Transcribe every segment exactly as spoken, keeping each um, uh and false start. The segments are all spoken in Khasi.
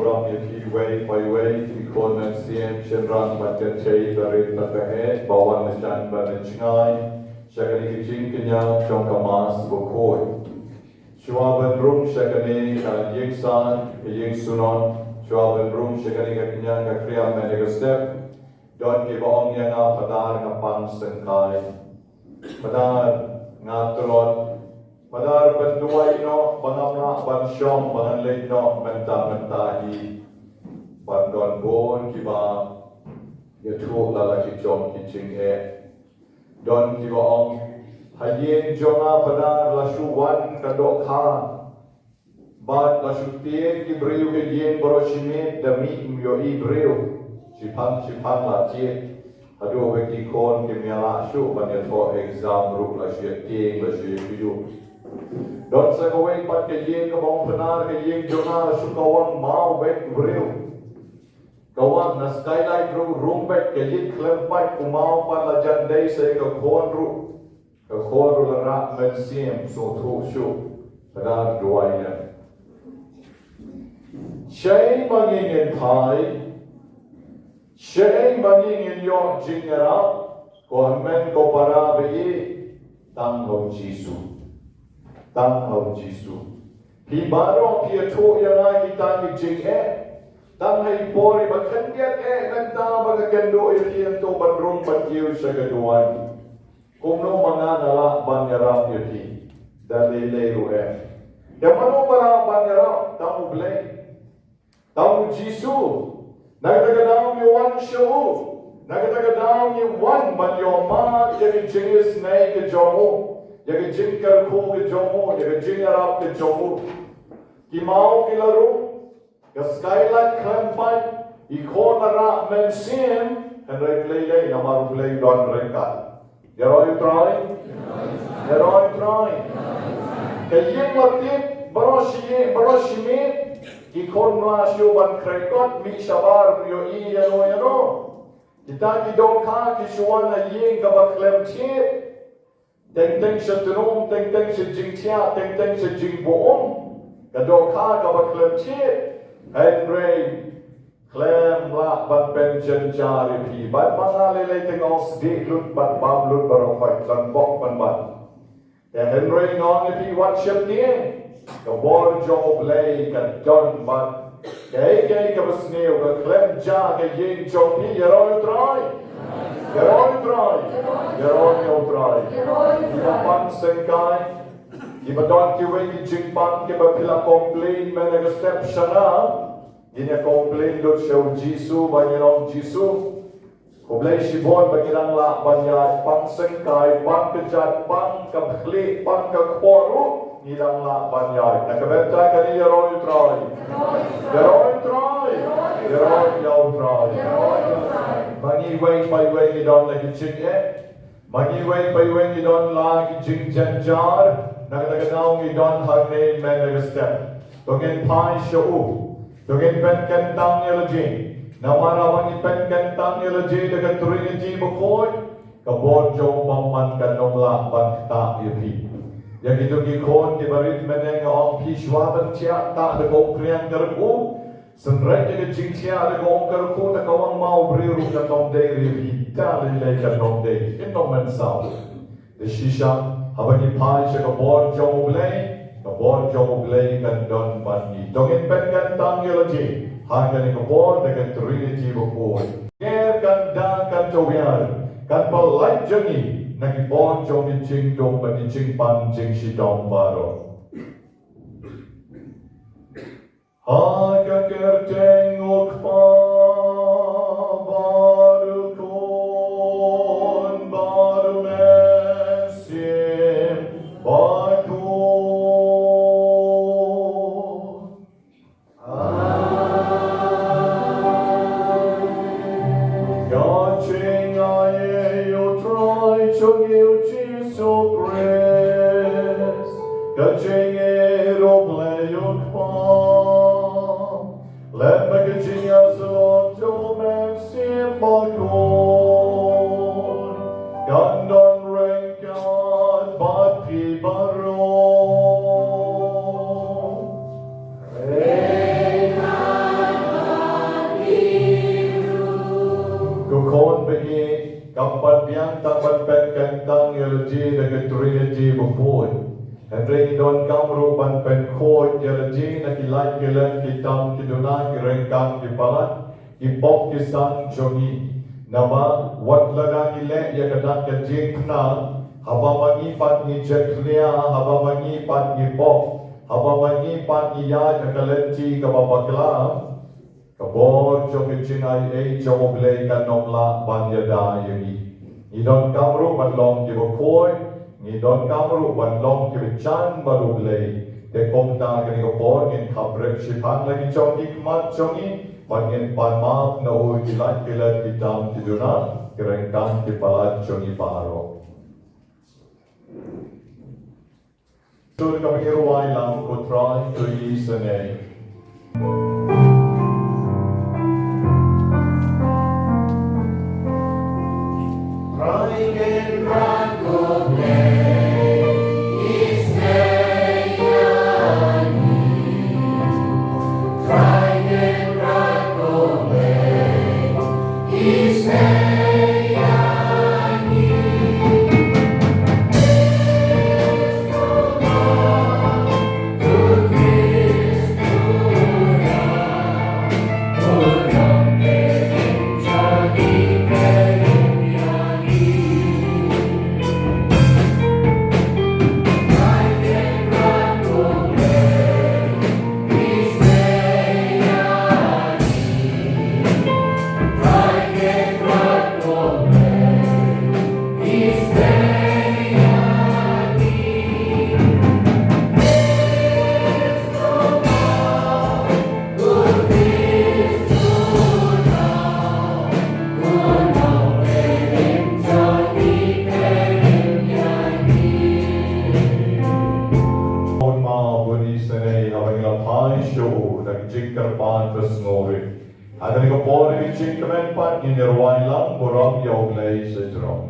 Ïa phi wei pa wei, phi khun mynsiem, shynrang bad kynthei, barit bad baheh, ba wan na jan bad na jngai sha kane ka jingkñia jong ka Mass bakhuid. Shuwa ban rung sha kane ka ïing san, ka ïing synod, shuwa ban rung sha kane ka kñia ka kriam mynne ka step, don kiba ong ïa nga, Phadar, nga pang syngkai. Phadar, nga tlot. Phadar, ban duwai noh ba ngam lah ban shong, ba ngan leit noh mynta mynta hi. Bad don bun kiba ïathuh la la ki jong ki jingeh. Don kiba ong, ha ïing jong nga, Phadar, la shu wan ka dohkha bad la shu tieng ki briew ka ïing baroh shi miet, da mih ym ïohi briew. Shiphang shiphang la tieng. Haduh ba ki khun kim ïaleh shuh ban ïathoh exam ruh la shu ïatieng, la shu ïakynduh. Don sa kawei pat ka ïing kaba ong, Phadar, ka ïing jong nga la shu kawang maw beit briew. Kawang na skylight ruh rung beit, ka ïing khlem pait, u maw pat la jan dei sa ïa ka khun ruh. Ka khun ruh la rah mynsiem, sngewthuh shuh. Phadar, duwai ïa nga. Shaei ma ngi ngin phai? Shaei ma ngi ngin ïoh jingïarap? Ko hynmen ko para ba ïeit, tang ha u Jisu. Tang ha u Jisu. Phi baroh phi ïathuh ïa nga kita ki jingeh. Tang ha i por iba khyndiat eh mynta ba nga kynduh ïa phi, hangto ban rung ban kiew sha ka duwan. Kumno ma nga nga lah ban ïarap ïa phi? Da lei lei ruh em. Ïa mano ba lah ban ïarap? Tang U Blei. Tang U Jisu. Na kata ka daw ngi wan sha u. Na kata ka daw ngi wan ban ïohmad ïa ka jingisynei ka jong u, ïa ka jingkyrkhu ka jong u, ïa ka jingïarap ka jong u. Ki maw ki la rung, ka skylight khlem pait, i khun la rah mynsiem, hynrei lei lei namar U Blei u don ryngkat. Ïaroh ïa U Trai. Ïaroh ïa U Trai. Ka ïing la tip baroh shi, baroh shi miet. Ki khun mla shuh ban khreh kot, mih shabar, ym ïohi ïano ïano. Kita ki dohkha ki shu wan ha ïing kaba khlem thied. Teng teng sha tnum, teng teng sha jingthiah, teng teng sha jingburom. Ka dohkha kaba khlem thied. Hynrei khlem lah ban pynjynjar ïa phi. Bad ma nga lei lei te nga ong sdieh lut bad bam lut baroh khoit, don bok ban ban. Te hynrei nga ong ïa phi, wat sheptieng. Ka bor jong U Blei ka don bad kaei kaei kaba sniew ka khlem jia ha ka ïing jong phi. Ïaroh ïa U Trai. Ïaroh ïa U Trai. Ïaroh ïa U Trai. Kiba pang syngkai, kiba don kiwei ki jingpang kiba phi la complain mynne ka step sha nga. Ngin ïa complain lut sha U Jisu, ba ngin ong, Jisu, khublei shibun ba ngi dang lah ban ïaid, pang syngkai, pang kjat, pang ka khlieh, pang ka khbor ruh ngi dang lah ban ïaid. Na ka bynta kane ïaroh ïa U Trai. Ïaroh ïa U Trai. Ïaroh ïa U Trai. Ba ngi iwei pa iwei ngi don la ki jingeh. Ma ngi iwei pa iwei ngi don la ki jingjynjar, na kata ka daw ngi don hangne mynne ka step. To ngin phai sha u. To ngin pynkyntang ïa lade. Namar haba ngi pynkyntang ïa lade da ka Trinity bakhuid, ka bor jong u bymman kan ym lah ban ktah ïa phi. Ïa kito ki khun kiba rit mynne nga ong phi, shuwa ban thiah, thiah da ka umphniang kyrkhu. Synreit ïa ka jingthiah da ka um kyrkhu, da ka wang maw briew ruh kan ym dei ri ri, da lei lei kan ym dei, kin ym mynsaw. Da shisha haba ngi phai sha ka bor jong U Blei, ka bor jong U Blei kan don bad ngi. To ngin pynkyntang ïa lade ha kane ka bor da ka Trinity bakhuid. Ker kan da kan tawiar, kan pyllait jong ngi na ki bor jong ki jingdum bad ki jingpang jingshitom baroh. Ha ka kyrteng U Kpa bad U Khun bad U Mynsiem Bakhuid. Amen. Ka jingaiei U Trai jong ngi U Jisu Khrist, ka jingïeit U Blei U Kpa, lem bad ka jingïasyllok jong U Mynsiem Bakhuid, kan don ryngkat bad phi baroh. Amen. Tang ban pynkyntang ïa lade da ka Trinity bakhuid. Hynrei ngi donkam ruh ban pynkhuid ïa lade na ki lait ki lem, ki tam ki duna, ki ryngkat ki palat, ki pop ki san jong ngi. Naba wat lada ngi leh ïa ka dak ka jingkynmaw, haba ma ngi pat ngi jakhlia, haba ma ngi pat ngi pop, haba ma ngi pat ngi ïaid ha ka lynti kaba bakla, ka bor jong ka jingaiei jong U Blei kan ym lah ban ïada ïa ngi. Ngi donkam ruh ban long kiba khuid, ngi donkam ruh ban long kiba jan bad U Blei. Te kumta kane ka por ngin khapbrek shiphang la ki jong ki khmat jong ngi, bad ngin pan map na u ki lait ki lem, ki tam ki duna, ki ryngkat ki palat jong ngi baroh. Shuh kaba ngin rwai lang, Ko Trai to isynei. Bun ma bun isynei, haba ngi la phai shuh da ka jingkyrpad ka sngewrit. Ha kane ka por ka jingkmen pat ngin ïa rwai lang burom ïa U Blei sa jrong.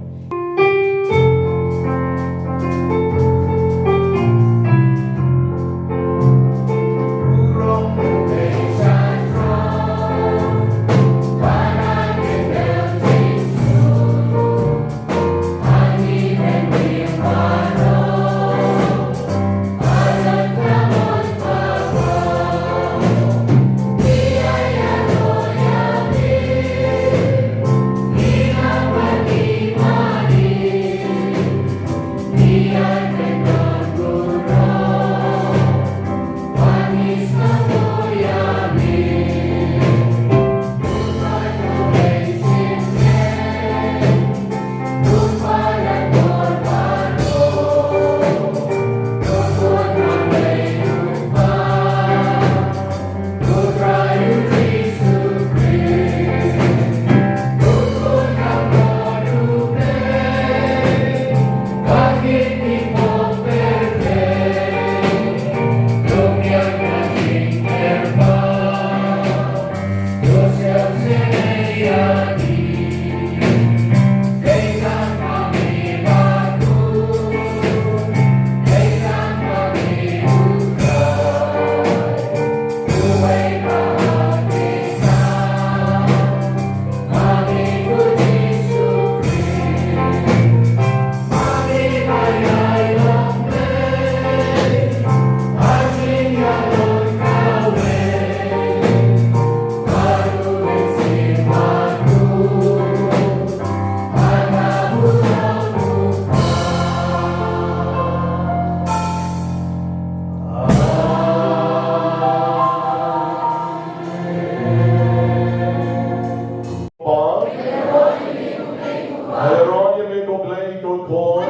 Nga ïaroh ïa me ko Blei ko Khun.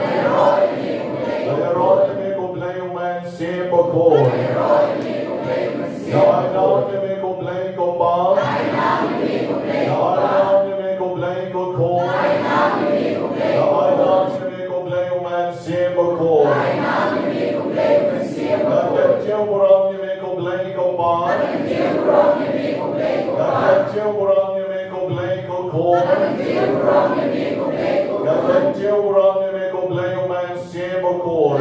Nga ïaroh ïa me ko Blei U Mynsiem Bakhuid. Nga ïaroh ïa me ko Blei ko Pa. Nga ïaroh ïa me ko Blei ko Khun. Nga ïaroh ïa me ko Blei U Mynsiem Bakhuid. Nga kyntiew burom ïa me ko Blei ko Pa. Nga kyntiew burom ïa me ko Blei ko Khun. Nga kyntiew burom ïa me ko Blei U Mynsiem Bakhuid.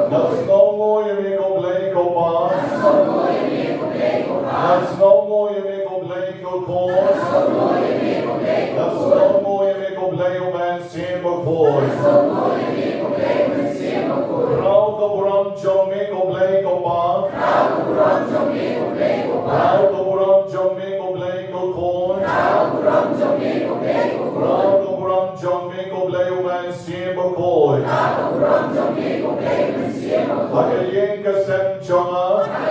Nga sngewnguh ïa me ko Blei ko Pa. Nga sngewnguh ïa me ko Blei ko Khun. Nga sngewnguh Khraw ka burom jong me ko Blei ko Pa. Khraw ka burom jong me ko Blei ko Khun. Khraw ka burom jong me ko Blei U Mynsiem Bakhuid. Ha ka ïing ka sem jong nga. Ha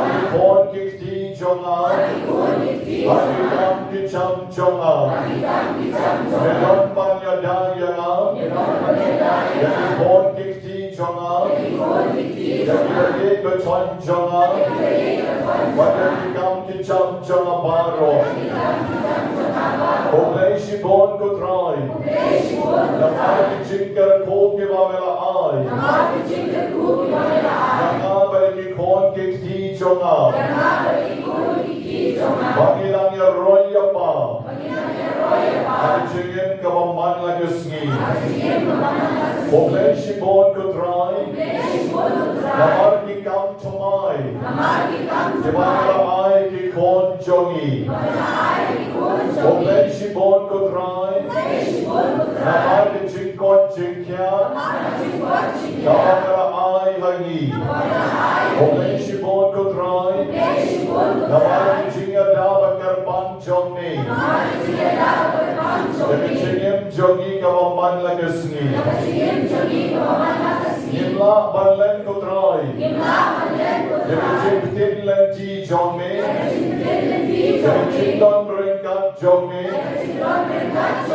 ki khun ki kti jong nga. Ha ki kam ki jam jong nga. Me long ban ïada ïa nga. Ïa ki khun ki kti jong nga. Ïa ki baieid bathong jong nga. Bad ïa ki kam ki jam jong nga baroh. Khublei shibun ko Trai. Namar ki jingkyrkhu kiba me la ai. Ïa nga bad ïa ki khun ki kti jong nga. Ba ngi dang ïaroh ïa pha ha ka jingim kaba man la ka sngi. Khublei shibun ko Trai. Namar ki kam thymmai kiba me la ai ki khun jong ngi. Khublei shibun ko Trai. Namar ki jingkoit jingkhiah kaba me la ai ha ngi. Khublei shibun ko Trai. Namar ki jingïada ba kyrpang jong me. Ïa ka jingim jong ngi kaba man la ka sngi. Ngim lah ban len ko Trai ïa ka jingpynlong lynti jong me. Ïa ka jingdon ryngkat jong me ha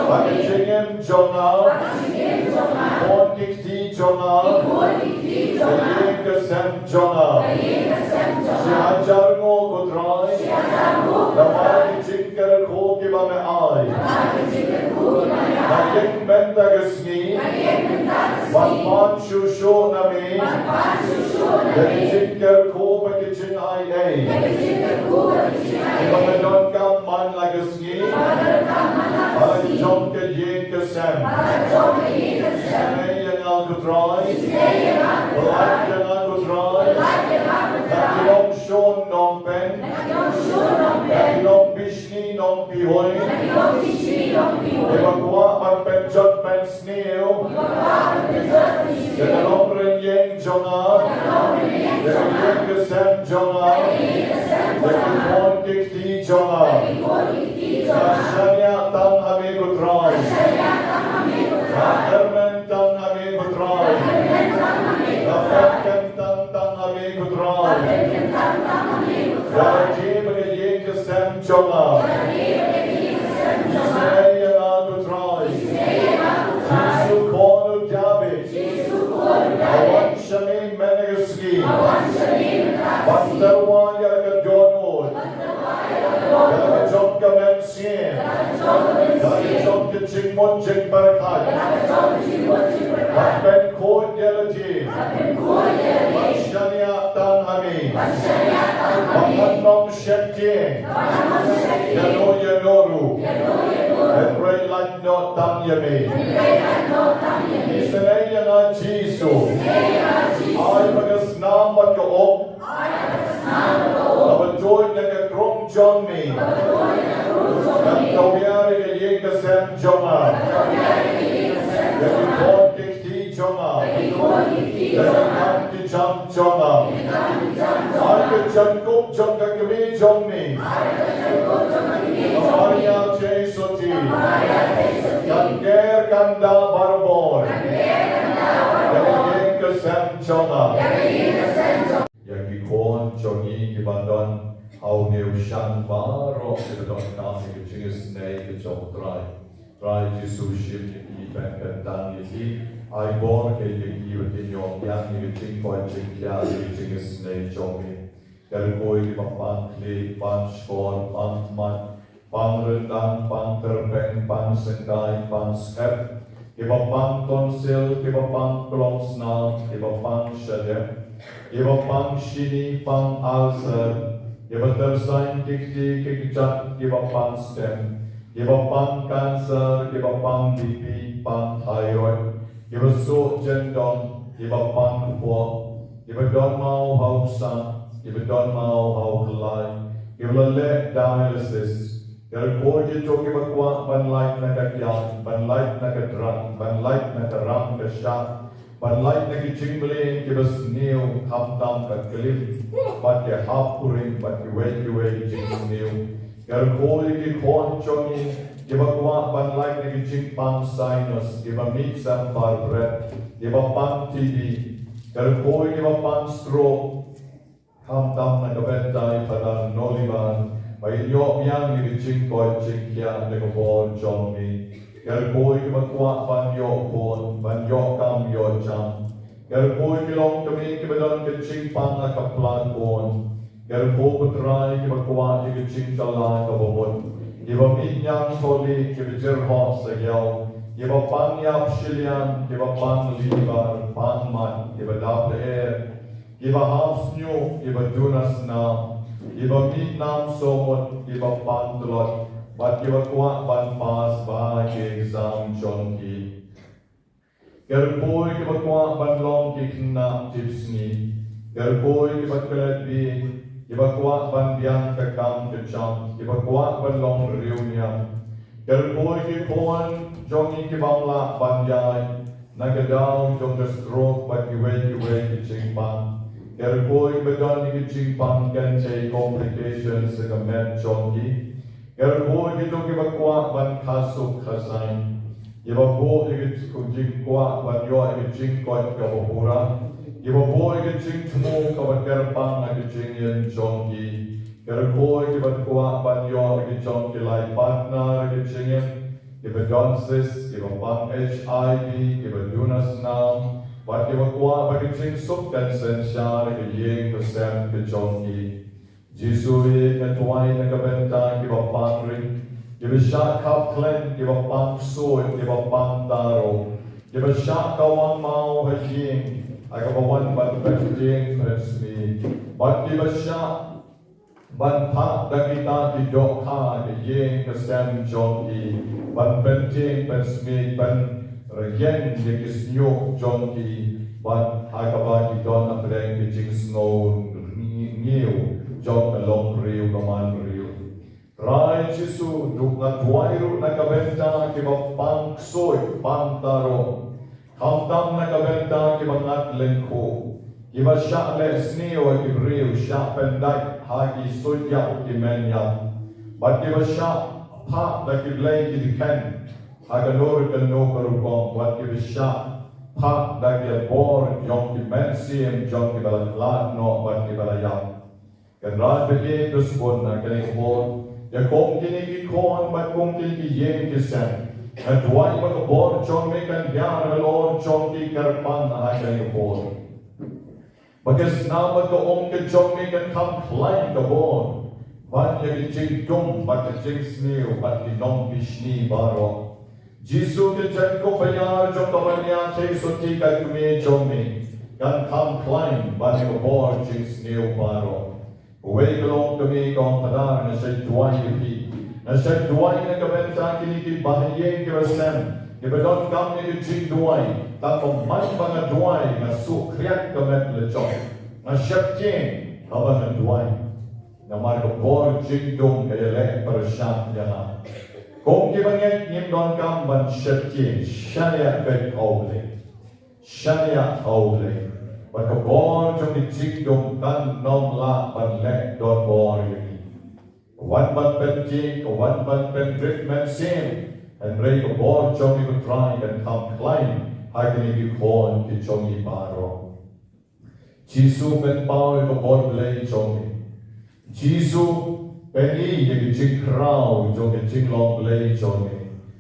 ka jingim jong nga. Khun ki kti jong nga. Ka ïing ka sem jong nga. Shi hajar nguh ko Trai. Namar ki jingkyrkhu kiba me ai. Nga ïeng mynta ka sngi ban pan shuh shuh na me ïa ki jingkyrkhu bad ki jingai ei kiba nga donkam man la ka sngi. Ha la jong ka ïing ka sem. Isynei ïa nga ko Trai. Pynlait ïa nga ko Trai na ki nongshun nongpyn, na ki nongpishni nongpihuid kiba kwah ban pynjot pynsniew ïa ka nongrim ïing jong nga, ïa ka ïing ka sem jong nga, ïa ki khun ki kti jong nga. Nga shaniah tang ha me ko Trai. Nga kyrmen tang ha me ko Trai. Nga pynkyrmen tang ha me ko Trai. Ïa lade bad ka ïing ka sem jong nga. Isynei ïa nga ko Trai. Jisu Khun u Dabid. Nga wan sha me mynta ka sngi ban tyrwa ïa la ka dohnud, ïa la ka jong ka mynsiem, ïa la ka jong ka jingmut jingpyrkhat. Ban pynkhuid ïa lade, ban shaniah tang ha me, ban ym sheptieng ïano ïano ruh. Hynrei lait noh tang ïa me. Isynei ïa nga Jisu. Ai ba ka snam bad ka um kaba tuid na ka krung jong me kan tawiar ïa ka ïing ka sem jong nga, ïa ki khun ki kti jong nga, ïa ki kam ki jam jong nga. Ai ka jingkup jong ka kmie jong me, ka Maria Theisotti, kan ker kan da barabor ïa ka ïing ka sem jong nga. Ïa ki khun jong ngi kiba don ha une u shan baroh kiba donkam ïa ka jingisynei ka jong U Trai. Trai Jisu, shim ïa ki, pynkyntang ïa ki, ai bor ïa ki ba kin ïoh biang ïa ka jingkoit jingkhiah ïa ka jingisynei jong me. Kyrkhu ïa kiba pang khlieh, pang shkor, pang khmat, pang ryndang, pang tyrpeng, pang syngkai, pang skhem, kiba pang tonsil, kiba pang klongsnam, kiba pang shadem, kiba pang shini, pang ulcer, kiba tyrsaiñ ki kti ki kjat, kiba pang stem, kiba pang cancer, kiba pang B P, pang thyroid, kiba suh jyndong, kiba pang kpoh, kiba don maw ha u ksah, kiba don maw ha u kyllai, kiba la leh dialysis, Kyrkhu kito kiba kwah ban lait na ka kiad, ban lait na ka drug, ban lait na ka ram ka shad, ban lait na ki jingmlien kiba sniew, khamtam ka klim bad ki hap kurim bad kiwei kiwei ki jingsniew. Kyrkhu ïa ki khun jong ngi kiba kwah ban lait na ki jingpang sinus, kiba mih sem bar bret, kiba pang T B. Kyrkhu ïa kiba pang stroke, khamtam na ka bynta i Phadar Nolivar ba in ïoh biang ïa ka jingkoit jingkhiah da ka bor jong me. Kyrkhu ïa kiba kwah ban ïoh bun, ban ïoh kam ïoh jam. Kyrkhu ïa ki longkmie kiba don ka jingpang ha ka pla khun. Kyrkhu, ko Trai, ïa kiba kwah ïa ka jingkylla kaba mut, kiba mih ñiangthohlieh, kiba jyrhoh sahiaw, kiba pang ïap shiliang, kiba pang liver, pang mad, kiba dap lyer, kiba hap snieh, kiba duna snam, kiba mih nam sawmut, kiba pang tlot, bad kiba kwah ban pass bha ki exam jong ki. Kyrkhu ïa kiba kwah ban long ki khynnah tipsngi. Kyrkhu ïa kiba klet bieit, kiba kwah ban biang ka kam ka jam, kiba kwah ban long riewniam. Kyrkhu ïa ki khun jong ngi ki bym lah ban ïaid na ka daw jong ka stroke bad kiwei kiwei ki jingpang. Kyrkhu ïa kiba don ïa ki jingpang kynthei, complications, ha ka met jong ki. Kyrkhu ïa kito kiba kwah ban kha suk kha saiñ, kiba buh ïa ka jingkwah ban ïoh ïa ka jingkoit kaba pura, kiba buh ïa ka jingthmu kaba kyrpang ha ka jingim jong ki. Kyrkhu ïa kiba kwah ban ïoh ïa ka jong ki lai partner ha ka jingim, kiba don cyst, kiba pang H I V, kiba duna snam, bad kiba kwah ba ka jingsuk kan synshar ha ka ïing ka sem ka jong ki. Jisu, nga duwai na ka bynta kiba pang ring, kiba shah khap khlaiñ, kiba pang ksuid, kiba pang taro, kiba shah kawang maw ha ïing, ha kaba wan ban pyntieng pynsmiej, bad kiba shah ban phah da kita ki dohkha ha ka ïing ka sem jong ki, ban pyntieng pynsmiej, ban rynsan ïa ki shñiuh jong ki, bad ha kaba ki don hapdeng ki jingsngew ngiew jong ka longbriew ka manbriew. Trai Jisu, nga duwai ruh na ka bynta kiba pang ksuid pang taro, khamtam na ka bynta kiba ngat lyngkhuh, kiba shah leh sniew ha ki briew, shah pyndait ha ki suidñiap ki mynñiap, bad kiba shah phah da ki blei ki dkheiñ ha kano kano ka rukom, bad kiba shah phah da ki bor jong ki mynsiem jong kiba la khlad noh bad kiba la ïap. Kynrad, peit ïa ka sbun ha kane ka por ïa kum kine ki khun bad kum kine ki ïing ki sem. Nga duwai ba ka bor jong me kan hiar halor jong ki kyrpang ha kane ka por. Ba ka snam bad ka um ka jong me kan kham khlaiñ ka bor ban ïa ka jingdum bad ka jingsniew bad ki nongbishni baroh. Jisu, ka jingkup ba ïar jong ka Maria Theisotti ka kmie jong me kan kham khlaiñ ban ïa ka bor jingsniew baroh. Kawei ka longkmie ka ong, Phadar, nga shait duwai ïa phi, nga shait duwai na ka bynta kine ki bahaïing kiba sem, kiba donkam ïa ka jingduwai. Tang ba man ba nga duwai nga suk khriat ka met la jong, nga sheptieng haba nga duwai. Namar ka bor jingdum ka ïaleh pyrshah ïa nga. Kum kiba ngeit ngim donkam ban sheptieng, shaniah beit ha U Blei. Shaniah ha U Blei. Bad ka bor jong ka jingdum kan ym lah ban leh donbor ïa ngi. Ka wan ban pyntieng, ka wan ban pynrit mynsiem. Hynrei ka bor jong ngi, ko Trai, kan kham khlaiñ ha kine ki khun ki jong ngi baroh. Jisu, pynpaw ïa ka bor Blei jong me. Jisu, pyni ïa ka jingkhraw jong ka jinglong Blei jong me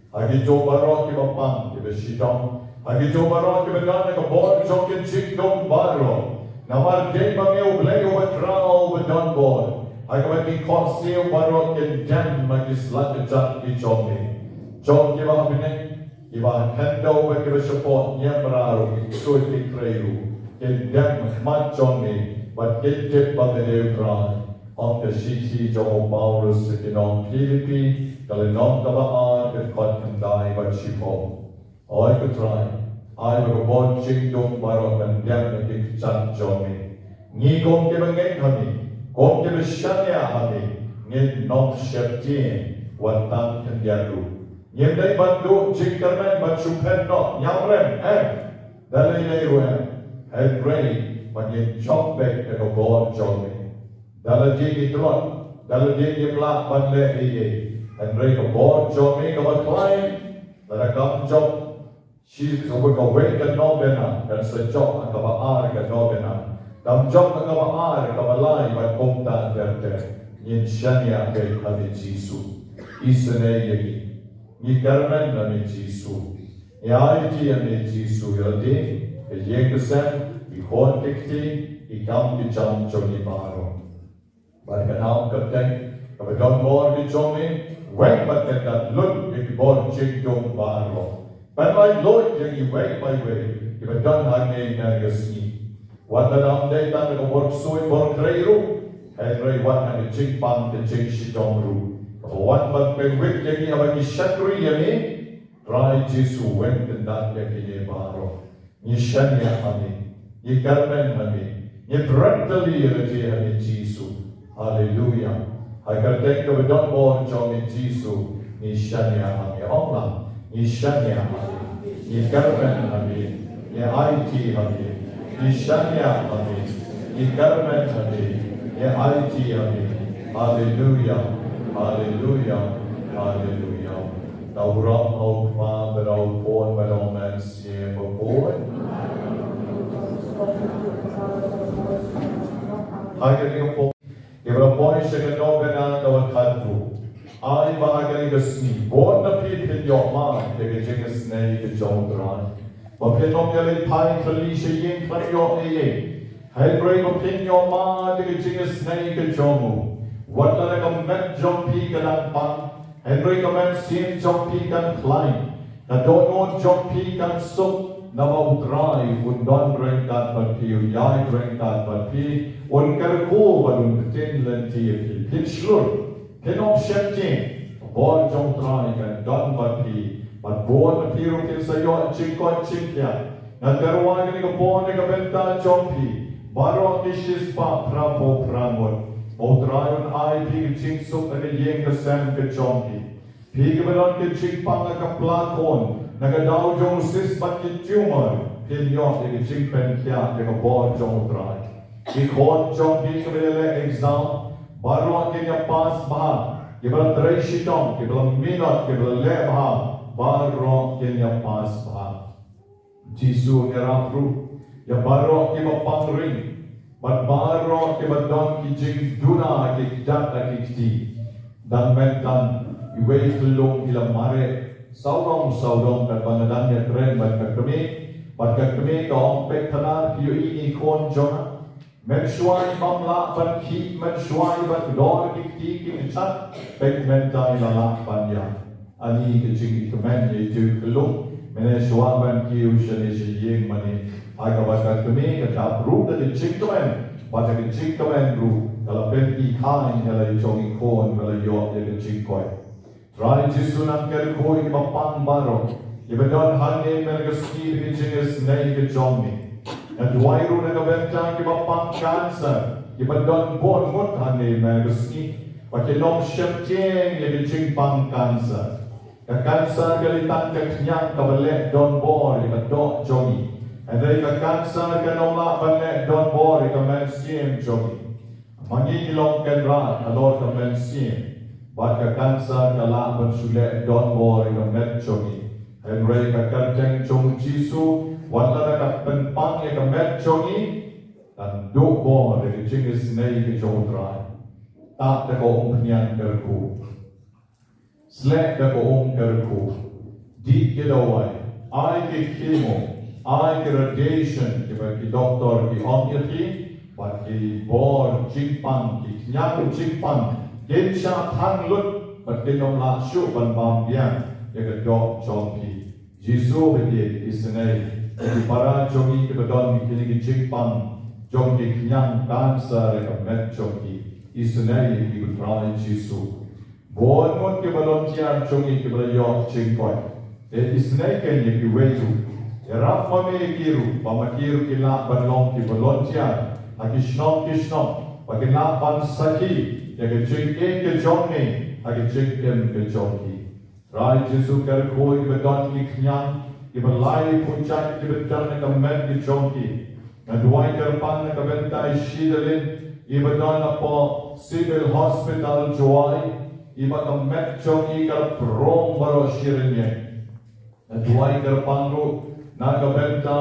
ha kito baroh kiba pang kiba shitom, ha kito baroh kiba don ha ka bor jong ka jingdum baroh. Namar dei ba me U Blei uba khraw uba donbor, ha kaba ki khohsiew baroh kin dem ha ki slap kjat ki jong me. Jong kiba ha bneng, kiba ha khyndew bad kiba shapoh niamra ruh, ki ksuid ki khrei ruh kin dem ha khmat jong me bad kin tip ba me dei U Trai. Ong ka shithi jong u Paulus sha ki nong Philippi, ka lynnong kaba ar, ka dkhot khyndai bad shiphew. Oi ko Trai, ai ba ka bor jingdum baroh kan dem ha ki kjat jong me. Ngi kum kiba ngeit ha me, kum kiba shaniah ha me, ngin ym sheptieng. Wat tang khyndiat ruh. Ngim dei ban duh jingkyrmen ban shu phet noh, ñiamrem, em. Da lei lei ruh em. Hynrei ba ngin jop beit da ka bor jong me. Da lade ngi tlot, da lade ngim lah ban leh ei ei, hynrei ka bor jong me kaba khlaiñ, lada kam jop shi, kaba kawei ka novena, kan sa jop ha kaba ar ka novena. Kam jop ha kaba ar, kaba lai, bad kumta ter ter. Ngin shaniah beit ha me Jisu. Isynei ïa ngi. Ngi kyrmen ha me Jisu. Ngi aiti ha me Jisu ïa lade, ka ïing ka sem, ki khun ki kti, ki kam ki jam jong ngi baroh. Bad ka nam ka teng, kaba don bor ki jong ngi, weng bad kata lut ïa ki bor jingdum baroh. Pynlait lut ïa ngi wei pa wei, kiba don hangne na ka sngi. Wat la nam dei tang ka bor sui bor krei ruh, hynrei wat na ka jingpang ka jingshitom ruh. Kaba wan ban pynwit ïa ngi haba ngi shakri ïa me, Trai Jisu weng kyndat ïa kine baroh. Ngi shaniah ha me. Ngi kyrmen ha me. Ngi pyrshang tylli ïa lade ha me Jisu. Haleluya. Ha ka kyrteng kaba don bor jong me Jisu. Ngi shaniah ha me. Ong lang. Ngi shaniah ha me. Ngi kyrmen ha me. Ngi aiti ha me. Ngi shaniah ha me. Ngi kyrmen ha me. Ngi aiti ha me. Haleluya. Haleluya. Haleluya. Tau rong au pa berau pon berau men sie bapon. Hai ka ding pon. Ki berau pon sha ka novena ka wa khat ruh. Ai ba ha ka ding ka sngi. Bun na phi phin ïoh mad ïa ka jingisynei ka jong U Trai. Ba phin ym ïaleit phai tylli sha ïing khlem ïoh ei ei. Hynrei ba phin ïoh mad ïa ka jingisynei ka jong u. Wat la ka met jong phi ka dang pang. Hynrei ka mynsiem jong phi kan khlaiñ. Ka dohnud jong phi kan suk. Namar U Trai un don ryngkat bad phi, un ïaid ryngkat bad phi. Un kyrkhu bad un ktien lynti ïa phi. Phin shlur. Phin ym sheptieng, ka bor jong U Trai kan don bad phi, bad bun na phi ruh kin sa ïoh jingkoit jingkhiah. Nga kyrwai kane ka bor na ka bynta jong phi, baroh ki shispah phraphew phra ngut. Ba U Trai un ai phi ka jingsuk ha ka ïing ka sem ka jong phi. Phi kiba don ka jingpang ha ka pla khun, na ka daw jong u cyst bad ki tumor, phin ïoh ïa ka jingpynkhiah ïa ka bor jong U Trai. Ki khun jong phi kiba ïaleh exam, baroh kin ïa pass bha, kiba la trei shitom, kiba la minot, kiba la leh bha, baroh kin ïa pass bha. Jisu un ïarap ruh ïa baroh kiba pang ring, bad baroh kiba don ki jingduna ha ki kjat ha ki kti. Dang mynta iwei i khyllung i la mareh sawdong sawdong katba nga dang ïakren bad ka kmie, bad ka kmie ka ong, peit Phadar, phi ïohi ine i khun jong nga. Mynshuwa i bym lah ban khih, mynshuwa i ban kdor ki kti ki kjat, peit mynta i la lah ban ïaid. Ani ka jingkmen ïa i khyllung, mynne shuwa ban kiew shane sha ïing mane. Haba ka kmie ka dap ruh da ka jingkmen, bad da ka jingkmen ruh ka la pynkhih ïa la i jong i khun, ka la ïoh ïa ka jingkoit. Trai Jisu, nang kyrkhu ïa kiba pang baroh, kiba don hangne mynne ka sngi da ka jingisynei ka jong me. Nga duwai ruh na ka bynta kiba pang cancer, kiba don bun ngut hangne mynne ka sngi, ba kin ym sheptieng ïa ka jingpang cancer. Ka cancer ka dei tang ka khñiang kaba leh donbor ïa ka doh jong ngi. Hynrei ka cancer kan ym lah ban leh donbor ïa ka mynsiem jong ngi. Ma ngi ngi long kynrad halor ka mynsiem, bad ka cancer ka lah ban shu leh donbor ïa ka met jong ngi. Hynrei ka kyrteng jong u Jisu, wat la ka pynpang ïa ka met jong ngi, kan duh bor ïa ka jingisynei ka jong u Trai. Tad da ka umphniang kyrkhu. Sleh da ka um kyrkhu. Dih ki dawai. Ai ki chemo. Ai ki radiation kiba ki doktor ki ong ïa phi. Bad ki bor jingpang, ki khñiang jingpang kin shah thang lut, bad kin ym lah shuh ban bam biang ïa ka doh jong phi. Jisu, ba ïeit, isynei ïa ki para jong ngi kiba don kine ki jingpang jong ki khñiang cancer ïa ka met jong ki. Isynei ïa ki, ko Trai Jisu. Bun ngut ki volunteer jong ngi kiba la ïoh jingkoit. Te isynei kein ïa kiwei ruh. Ïarap ma me ïa ki ruh, ba ma ki ruh kin lah ban long ki volunteer ha ki shnong ki shnong, ba kin lah ban sakhi ïa ka jingïeit ka jong ngi, ha ka jingim ka jong ki. Trai Jisu, kyrkhu ïa kiba don ki khñiang, kiba lai pyrshah, kiba don ha ka met ka jong ki. Nga duwai kyrpang na ka bynta i Shidalin, iba don hapoh Civil Hospital Jowai, iba ka met jong i ka la pyrshah baroh shi rynieng. Nga duwai kyrpang ruh na ka bynta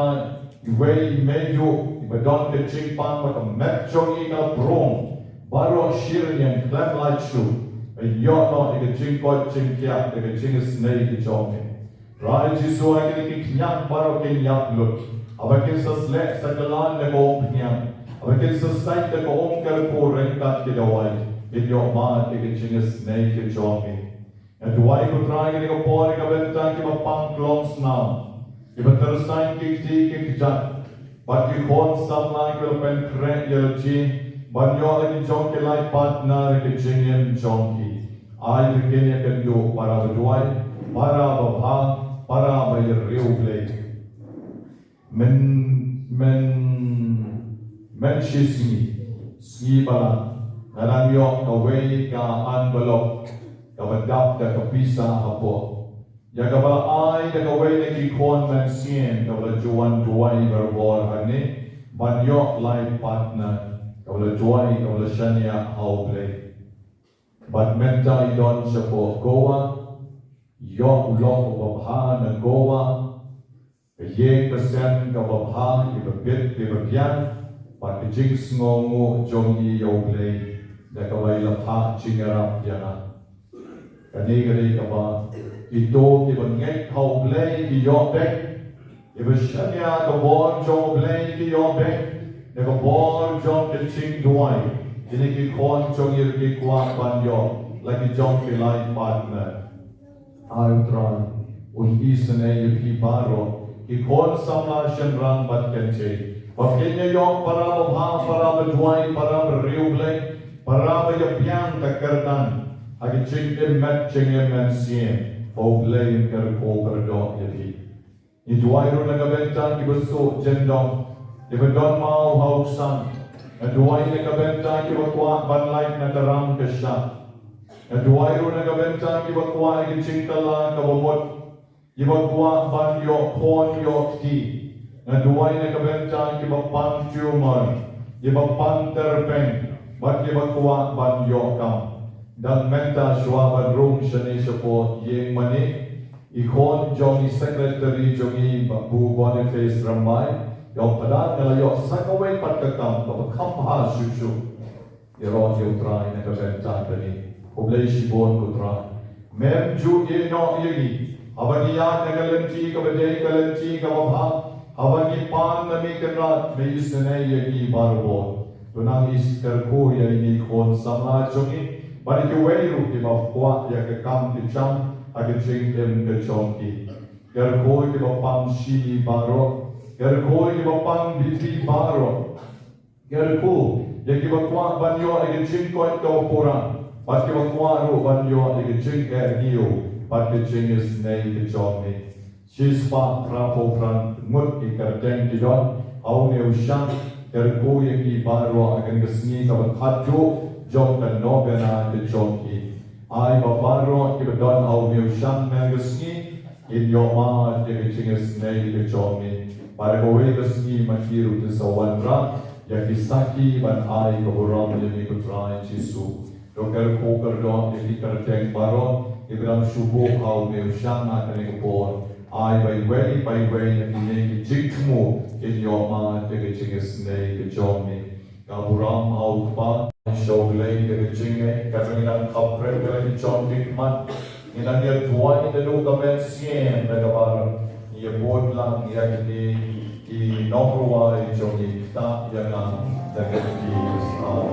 iwei i Meidu, iba don ka jingpang ba ka met jong i ka la pyrshah baroh shi rynieng, khlem lait shuh. Ba ïoh noh ïa ka jingkoit jingkhiah da ka jingisynei ka jong i. Trai Jisu, ha kine ki khñiang baroh kin ïap lut. Haba kin sa sleh sa kylla na ka umphniang, haba kin sa sait da ka um, kyrkhu ryngkat ki dawai, kin ïoh mad ïa ka jingisynei ka jong i. Nga duwai ko Trai kane ka por ïa ka bynta kiba pang klong snam, kiba tyrsain ki kti ki kjat, bad ki khun samla kiba la pynkhreh ïa lade ban ïoh la ki jong ki lai partner ha ka jingim jong ki. Ai ba kin ïakynduh para ba duwai, para ba bha, para ba ïa riewblei. Myn, myn, mynshisngi, sngi Balang, nga dang ïoh kawei ka envelope kaba dap da ka pisa hapoh, ïa kaba la ai da kawei na ki khun mynsiem kaba la ju wan duwai barabor hangne ban ïoh lai partner, kaba la duwai, kaba la shaniah ha U Blei. Bad mynta i don shapoh Goa, ïoh u lok uba bha na Goa, ka ïing ka sem kaba bha, kiba bit kiba biang, bad ka jingsngewnguh jong i ïa U Blei da kaba i la phah jingïarap ïa nga. Kane ka dei kaba kito kiba ngeit ha U Blei ki ïoh beit, kiba shaniah ka bor jong U Blei ki ïoh beit, da ka bor jong ka jingduwai, kine ki khun jong i ruh ki kwah ban ïoh la ki jong ki lai partner. Ai U Trai un isynei ïa phi baroh, ki khun samla shynrang bad kynthei, ba kin ïa ïoh para ba bha, para ba duwai, para ba riewblei, para ba ïa biang ka kyrdan ha ka jingim met jingim mynsiem, ba U Blei un kyrkhu kyrdoh ïa phi. Ngi duwai ruh na ka bynta kiba suk jyndong, kiba don maw ha u ksan. Nga duwai na ka bynta kiba kwah ban lait na ka ram ka shap. Nga duwai ruh na ka bynta kiba kwah ïa ka jingkylla kaba mut, kiba kwah ban ïoh khun ïoh kti. Nga duwai na ka bynta kiba pang tumor, kiba pang tyrpeng, bad kiba kwah ban ïoh kam. Dang mynta shuwa ban rung shane shapoh ïing mane, i khun jong i secretary jong i, Bah Boniface Rymbai, ïoh palat nga la ïoh sa kawei pat ka kam kaba kham bha shuh shuh. Ïaroh ïa U Trai na ka bynta kane. Khublei shibun ko Trai. Mem ju ïehnoh ïa ngi haba ngi ïaid na ka lynti kaba dei ka lynti kaba bha. Haba ngi pan na Me Kynrad, Me isynei ïa ngi baroh. To nang kyrkhu ïa ine i khun samla jong ngi bad ïa kiwei ruh kiba kwah ïa ka kam ka jam ha ka jingim ka jong ki. Kyrkhu ïa kiba pang shini baroh, kyrkhu ïa kiba pang bithi baroh. Kyrkhu ïa kiba kwah ban ïoh ïa ka jingkoit kaba pura, bad kiba kwah ruh ban ïoh ïa ka jingeh rngiew bad ka jingisynei ka jong Me. Shispah phraphew phra ngut ki kyrteng ki don ha une u shang. Kyrkhu ïa ki baroh ha kane ka sngi kaba khatduh jong ka novena ka jong ki. Ai ba baroh kiba don ha une u shang mynne ka sngi kin ïoh mad ïa ka jingisynei ka jong Me. Bad ha kawei ka sngi ma ki ruh kin sa wanrah ïa ki sakhi ban ai ka burom ïa Me ko Trai Jisu. To kyrkhu kyrdoh ïa ki kyrteng baroh kiba dang shu buh ha une u shang ha kane ka por. Ai ba iwei pa iwei na kine ki jingthmu kin ïoh mad ïa ka jingisynei ka jong Me. Ka burom ha U Kpa, sha U Blei da ka jingngeit, kaba ngi dang kham pyrkhat ïa la ki jong ki khmat. Ngi dang ïa duwai da duh ka mynsiem da kaba ngi ïa bud lang ïa kine ki nongrwai jong ngi, ktah ïa nga da ka kti ka snam.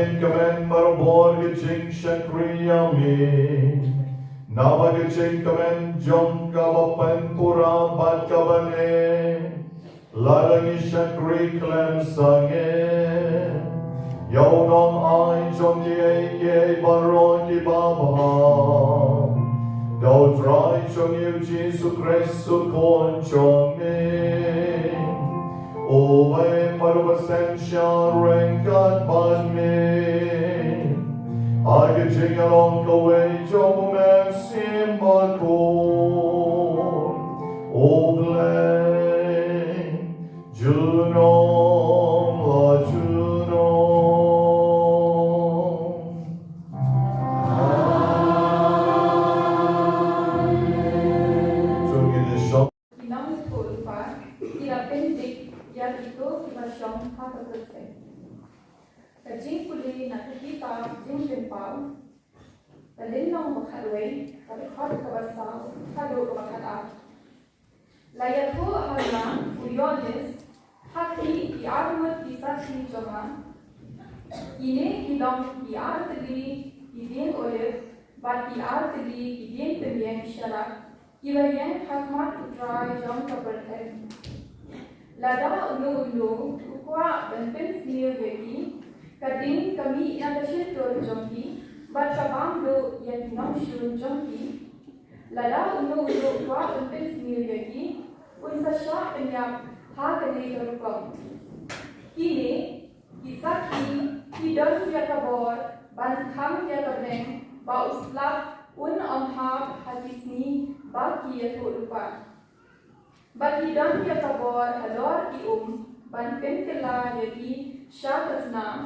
Kmen barabor ka jingshakri ïa me, naba ka jingkmen jong ka ba pynpura bad ka ba neh. Lada ngi shakri khlem sangeh ïa u nongai jong kiei kiei baroh kiba bha, da U Trai jong ngi U Jisu Khrist U Khun jong me, uba ïeng bad uba synshar ryngkat bad me ha ka jingïalong kawei jong U Mynsiem Bakhuid, U Blei junom la junom. Amen. To ngin ïa shong. Ki nongïathuhlypa ki la pyndik ïa kito kiba shong ha ka pyrthei. Ka jingpule na ka kitab Jingpynpaw, ka lynnong ba khatwei, ka dkhot kaba saw haduh kaba khatar. La ïathuh ha nga u Ïoannis ha ki, ki arngut ki sakhi jong nga. Kine ki long ki artylli ki dieng olib bad ki artylli ki dieng pynïeng shalak, kiba ïeng ha khmat U Trai jong ka pyrthei. Lada uno uno u kwah ban pynsniew ïa ki, ka ding ka mih na ka shyntur jong ki bad ka bam duh ïa ki nongshun jong ki. Lada uno uno u kwah ban pynsniew ïa ki, un sa shah pynïap ha kane ka rukom. Kine ki sakhi ki don ïa ka bor ban khang ïa ka bneng ba u slap un ym hap ha ki sngi ba ki ïathuhlypa. Bad ki don ïa ka bor halor ki um ban pynkylla ïa ki sha ka snam,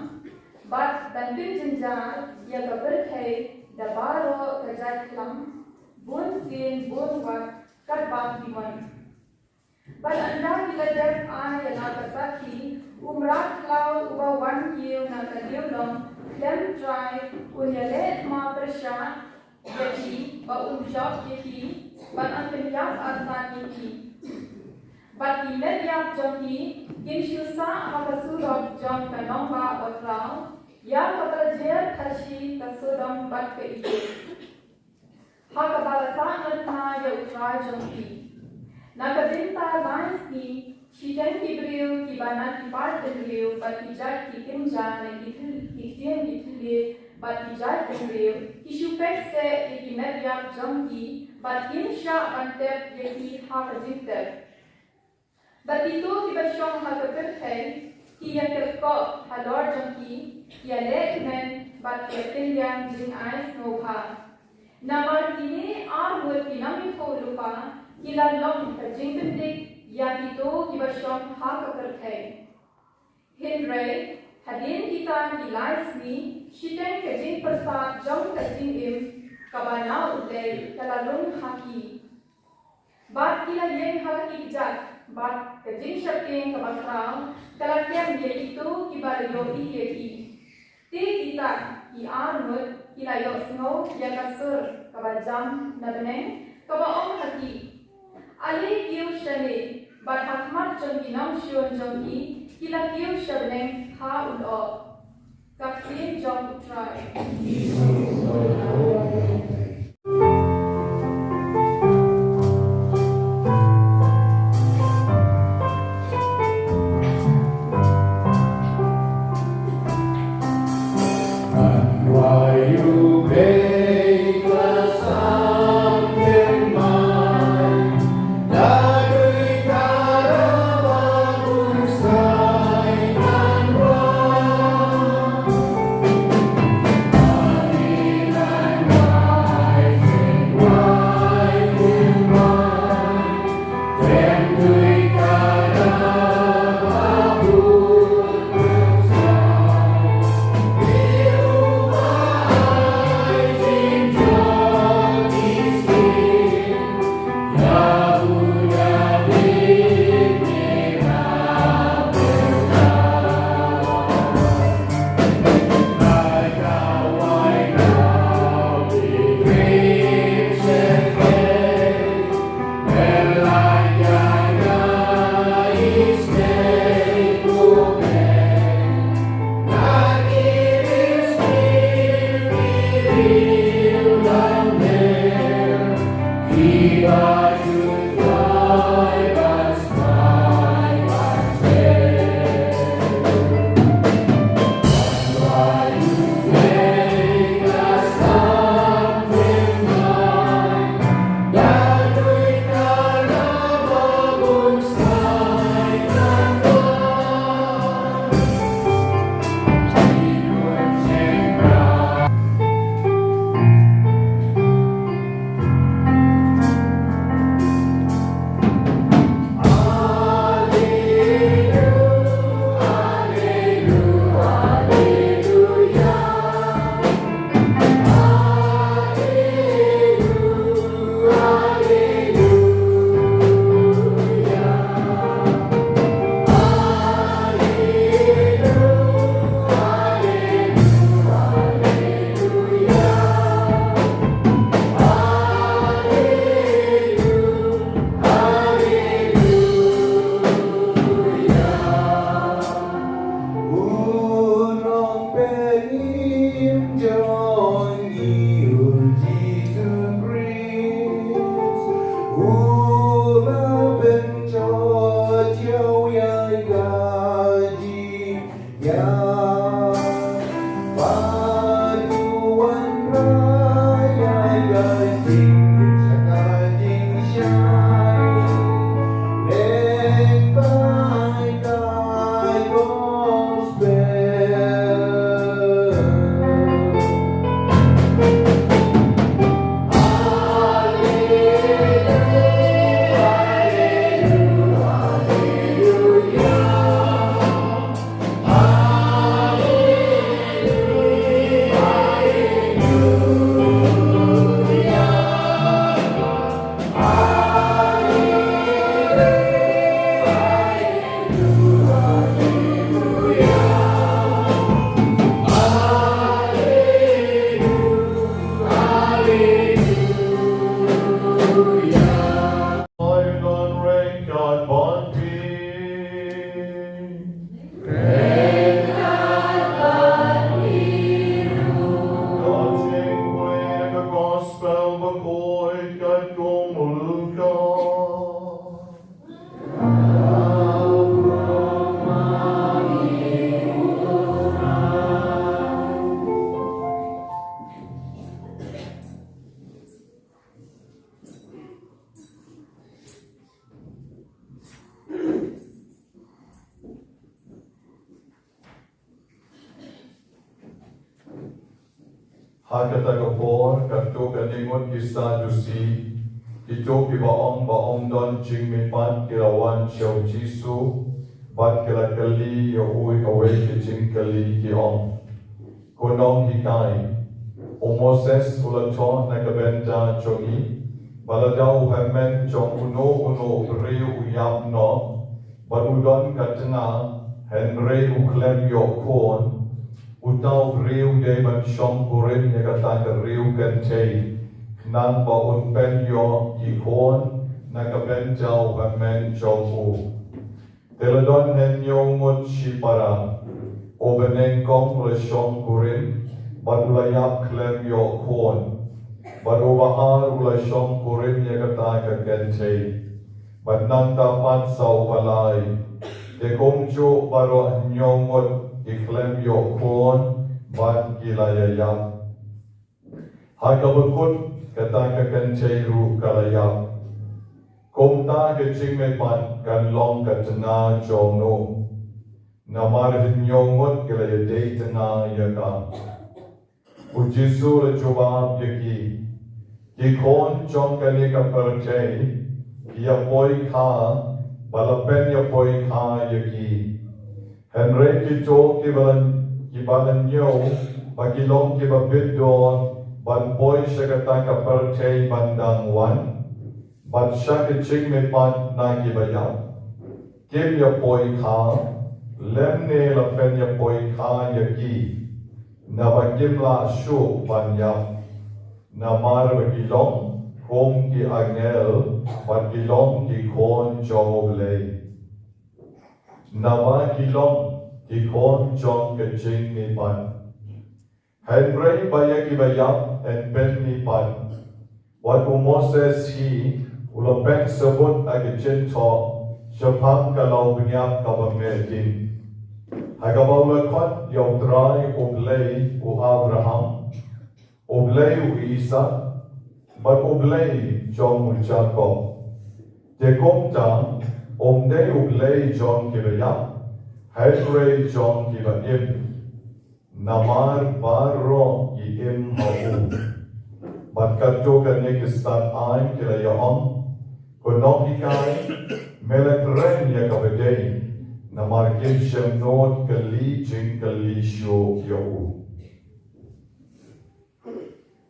bad ban pynjynjar ïa ka pyrthei da baroh ka jait khlam, bun sien bun wat katba ki mon. Bad ynda ki la dep ai ïa la ka sakhi, u mrad khlaw uba wan kiew na ka dewlong khlem trai un ïaleh thma pyrshah ïa ki ba un jop ïa ki bad un pynïap artat ïa ki. Bad ki met ïap jong ki kin shu sah ha ka surok jong ka nongbah bakhraw ïa kaba la jer thashi ka Sodom bad ka Egypt, ha kaba la sah ngat na ïa U Trai jong ki. Na ka bynta lai sngi shiteng ki briew kiba na ki paid bynriew bad ki jait ki kynja na ki thil, ki ktien ki thylliej bad ki jait bynriew ki shu peit seh ïa ki met ïap jong ki bad kim shah ban tep ïa ki ha ka jingtep. Bad kito kiba shong ha ka pyrthei ki ïa kyrkhu halor jong ki, ki ïa leh kmen bad ki ïa pynïap jingai sngewbha. Namar kine arngut ki nongïathuhlypa ki la long ka jingpyndik ïa kito kiba shong ha ka pyrthei. Hynrei hadien kita ki lai sngi shiteng ka jingpyrsad jong ka jingim kaba na U Blei ka la rung ha ki. Bad ki la ïeng ha la ki kjat, bad ka jingsheptieng kaba khraw ka la kem ïa kito kiba la ïohi ïa ki. Te kita ki arngut ki la ïohsngew ïa ka sur kaba jam na bneng kaba ong ha ki, ale kiew shane. Bad ha khmat jong ki nongshun jong ki, ki la kiew sha bneng ha u lyoh. Ka ktien jong U Trai. U la pynjot ïa u ïaid ka jingïap, bad u wanrah ïa ka jingkit sha ka jingshai. Leh bai ka gospel. Gospel bakoi katkum u Lukas. Ha kata ka por, katto katne ngut ki Sadusi, kito kiba ong ba ym don jingmihpat, ki la wan sha u Jisu, bad ki la kylli ïa u kawei ka jingkylli, ki ong: Ko Nonghikai, u Moses u la thoh na ka bynta jong ngi ba lada u hynmen jong uno uno u briew u ïap noh, bad u don ka tnga, hynrei u khlem ïoh khun, uta u briew u dei ban shongkurim ïa kata ka riew kynthei, khnang ba un pynïoh ki khun na ka bynta u hynmen jong u. Te la don hynñiew ngut shipara. U banyngkong u la shongkurim, bad u la ïap khlem ïoh khun. Bad u ba ar u la shongkurim ïa kata ka kynthei, bad nangta pat sa u ba lai. Te kumjuh baroh hynñiew ngut ki khlem ïoh khun, bad ki la ïaïap. Ha kaba kut, kata ka kynthei ruh ka la ïap. Kumta ka jingmihpat kan long ka tnga jong no? Namar hynñiew ngut ki la ïadei tnga ïa ka. U Jisu u la jubab ïa ki: Ki khun jong kane ka pyrthei ki ïapoikha, ba la pynïapoikha ïa ki. Hynrei kito kiba la, kiba la ñiew ba ki long kiba bit dor ban poi sha kata ka pyrthei ban dang wan, bad sha ka jingmihpat na kiba ïap, kim ïapoikha, lymne la pynïapoikha ïa ki, naba kim lah shuh ban ïap. Namar ba ki long kum ki angel, bad ki long ki khun jong U Blei. Naba ki long ki khun jong ka jingmihpat. Hynrei ba ïa kiba ïap yn pynmihpat, wat u Moses hi u la pynsabut ha ka jingthoh shaphang ka lawbniah kaba meh ding, ha kaba u la khot ïa U Trai U Blei u Abraham, U Blei u Isaak, bad U Blei jong u Jakob. Te kumta, um dei U Blei jong kiba ïap, hynrei jong kiba im. Namar baroh ki im ha u. Bad katto katne ki stad aiñ ki la ïa ong: Ko Nonghikai, me la kren ïa kaba dei, namar kim shym nud kylli jingkylli shuh ïa u.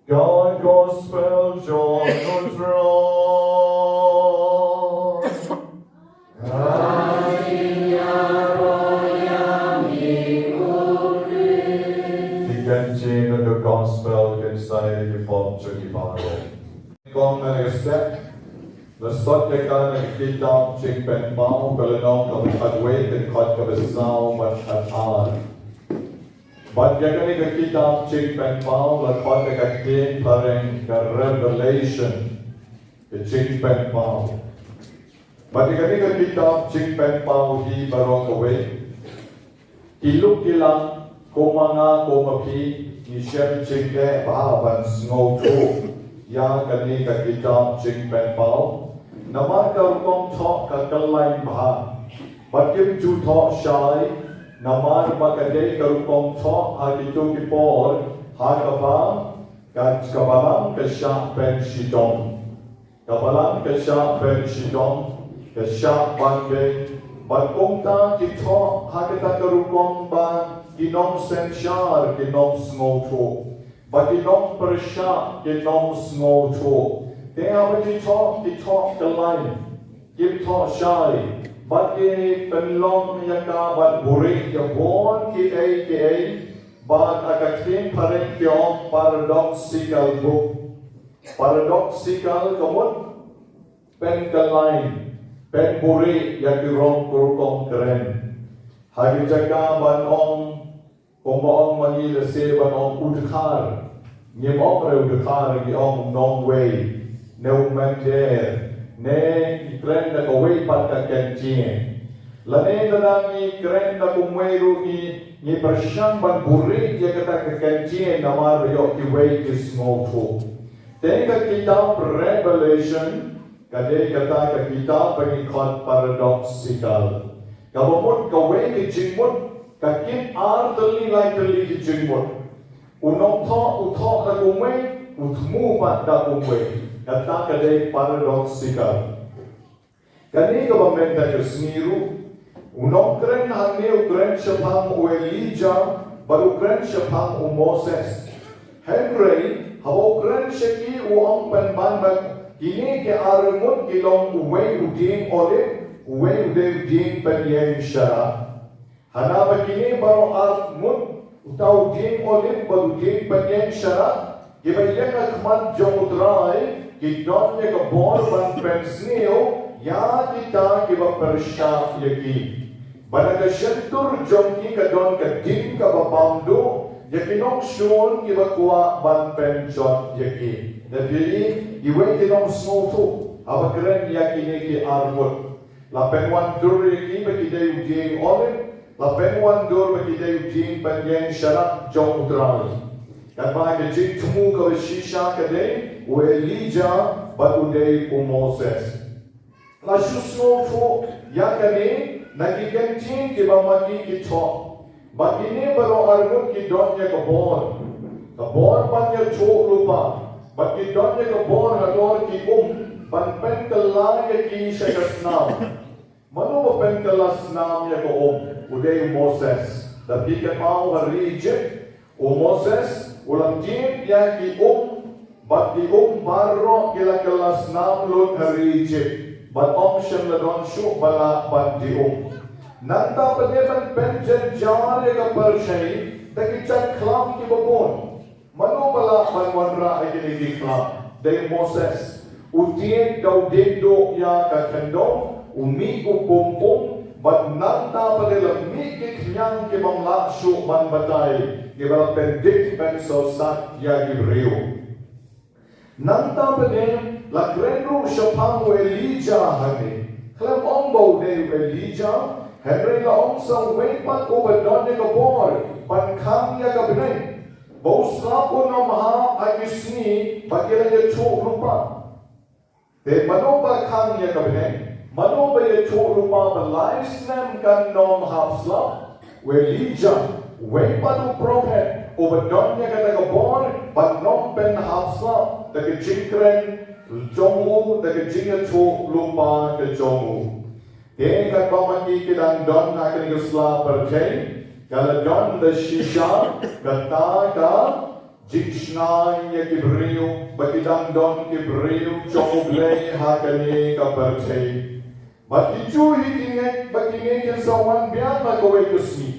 Ka Gospel jong U Trai. Ki kynjin ka Gospel kin sa ïa ki pop jong ngi baroh. Kong na ka step, la sot ïa ka na ka kitab Jingpynpaw, ka lynnong kaba khatwei, ka dkhot kaba saw bad khatar. Bad ïa kane ka kitab Jingpynpaw la khot da ka ktien phareng ka Revelation. Jingpynpaw. Bad ïa kane ka kitab Jingpynpaw hi baroh kawei, ki luk ki lak, kum ma nga kum ma phi, ngi shem jingeh bha ban sngewthuh ïa kane ka kitab Jingpynpaw. Namar ka rukom thoh ka khlaiñ bha. Bad kim ju thoh shai, namar ba ka dei ka rukom thoh ha kito ki por ha kaba ka, ka balang ka shah pynshitom. Ka balang ka shah pynshitom, ka shah ban beit. Bad kumta ki thoh ha kata ka rukom ba ki nongsynshar ki nongsngewthuh, ba ki nongpyrshah ki nongsngewthuh. Te haba ki thoh, ki thoh khlaiñ, kim thoh shai. Bad ki pynlong ïa ka ban buhrieh ïa bun kiei kiei. Bad ha ka ktien phareng ki ong paradoxical book. Paradoxical ka mut pynkhlaiñ, pynbuhrieh ïa ki rukom kren. Ha ki jaka ban ong, kumba ong ma ngi lehse ban ong u dkhar, ngim ong re u dkhar, ngi ong nongwei, ne u mynder, ne ngi kren da kawei pat ka kyntien. Lane lada ngi kren da kumwei ruh ngi, ngi pyrshang ban buhrieh ïa kata ka kyntien namar ba ïoh kiwei ki sngewthuh. Te ka kitab Revelation ka dei kata ka kitab ba ngi khot paradoxical. Kaba mut kawei ka jingmut ka kit ar tylli lai tylli ki jingmut. U nongthoh u thoh da kumwei, u thmu pat da kumwei. Kata ka dei paradoxical. Kane kaba mynta ka sngi ruh, u nongkren hangne u kren shaphang u Elijah bad u kren shaphang u Moses. Hynrei haba u kren sha ki u ong pynban ba kine ki ar ngut ki long uwei u dieng olib, uwei u dei u dieng pynïeng sharak. Hana ba kine baroh ar ngut, uta u dieng olib bad u dieng pynïeng sharak, kiba ïeng ha khmat jong u Trai, ki don ïa ka bor ban pynsniew ïa kita kiba pyrshah ïa ki. Bad ha ka shyntur jong ki ka don ka ding kaba bam duh ïa ki nongshun kiba kwah ban pynjot ïa ki. Te phi ïohi, iwei ki nongsngewthuh haba kren ïa kine ki ar ngut. La pynwandur ïa ki ba ki dei u dieng olib, la pynwandur ba ki dei u dieng pynïeng sharak jong u Trai. Katba ka jingthmu kaba shisha ka dei u Elijah bad u dei u Moses. La shu sngewthuh ïa kane na ki kyntien kiba ma ki ki thoh. Ba kine baroh ar ngut ki don ïa ka bor, ka bor ban ïathuhlypa. Bad ki don ïa ka bor halor ki um ban pynkylla ïa ki sha ka snam. Mano ba pynkylla snam ïa ka um? U dei u Moses. Da phi kynmaw ha ri Egypt, u Moses u la tied ïa ki um, bad ki um baroh ki la kylla snam lut ha ri Egypt. Bad ym shym la don shuh ba lah ban die um. Nangta pat de ban pynjynjar ïa ka pyrthei da ki jait khlam kiba bun. Mano ba lah ban wanrah ïa kine ki khlam? Dei u Moses. U tied da u dieng duh ïa ka khyndew, u mih u pum pum, bad nangta pat de la mih ki khñiang ki bym lah shuh ban batai, kiba la pyndik pynsaw sat ïa ki briew. Nangta pat de la kren ruh shaphang u Elijah hangne. Khlem ong ba u dei u Elijah, hynrei la ong sa uwei pat uba don ïa ka bor ban khang ïa ka bneng. Ba u slap un ym hap ha ki sngi ba ki la ïathuhlypa. Te mano ba khang ïa ka bneng? Mano ba ïathuhlypa ba lai snem kan ym hap slap? U Elijah, uwei pat u prophet uba don ïa kata ka bor ban ym pynhap slap da ka jingkren jong u, da ka jingïathuhlypa ka jong u. Te katba ma ki ki dang don ha kane ka sla pyrthei, ka la don da shisha kata ka jingshngaiñ ïa ki briew ba ki dang don ki briew jong U Blei ha kane ka pyrthei. Bad ki ju hi ki ngeit ba kine kin sa wan biang ha kawei ka sngi.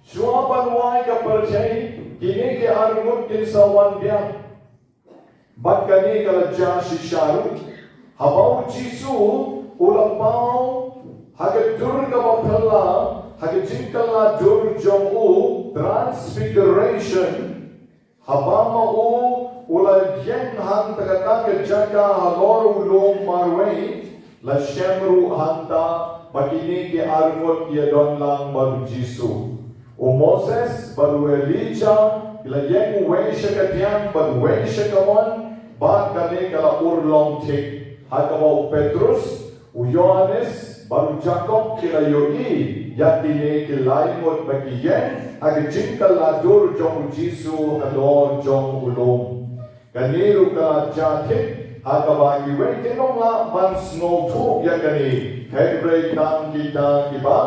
Shuwa ban wai ka pyrthei, kine ki arngut kin sa wan biang. Bad kane ka la jia shisha ruh haba U Jisu u la paw ha ka dur kaba phylla ha ka jingkylla dur jong u, Transfiguration. Haba ma u u la ïeng hangta kata ka jaka halor u lum marwei, la shem ruh hangta ba kine ki arngut ki ïa don lang bad u Jisu. U Moses bad u Elijah ki la ïeng uwei sha ka diang bad uwei sha ka mon, bad kane ka la urlong thik. Ha kaba u Petrus, u Ïohannes bad u Jakob ki la ïohi ïa kine ki lai ngut ba ki ïeng ha ka jingkylla dur jong u Jisu halor jong u lum. Kane ruh ka la jia thik ha kaba kiwei kim lah ban sngewthuh ïa kane, hynrei tang kita kiba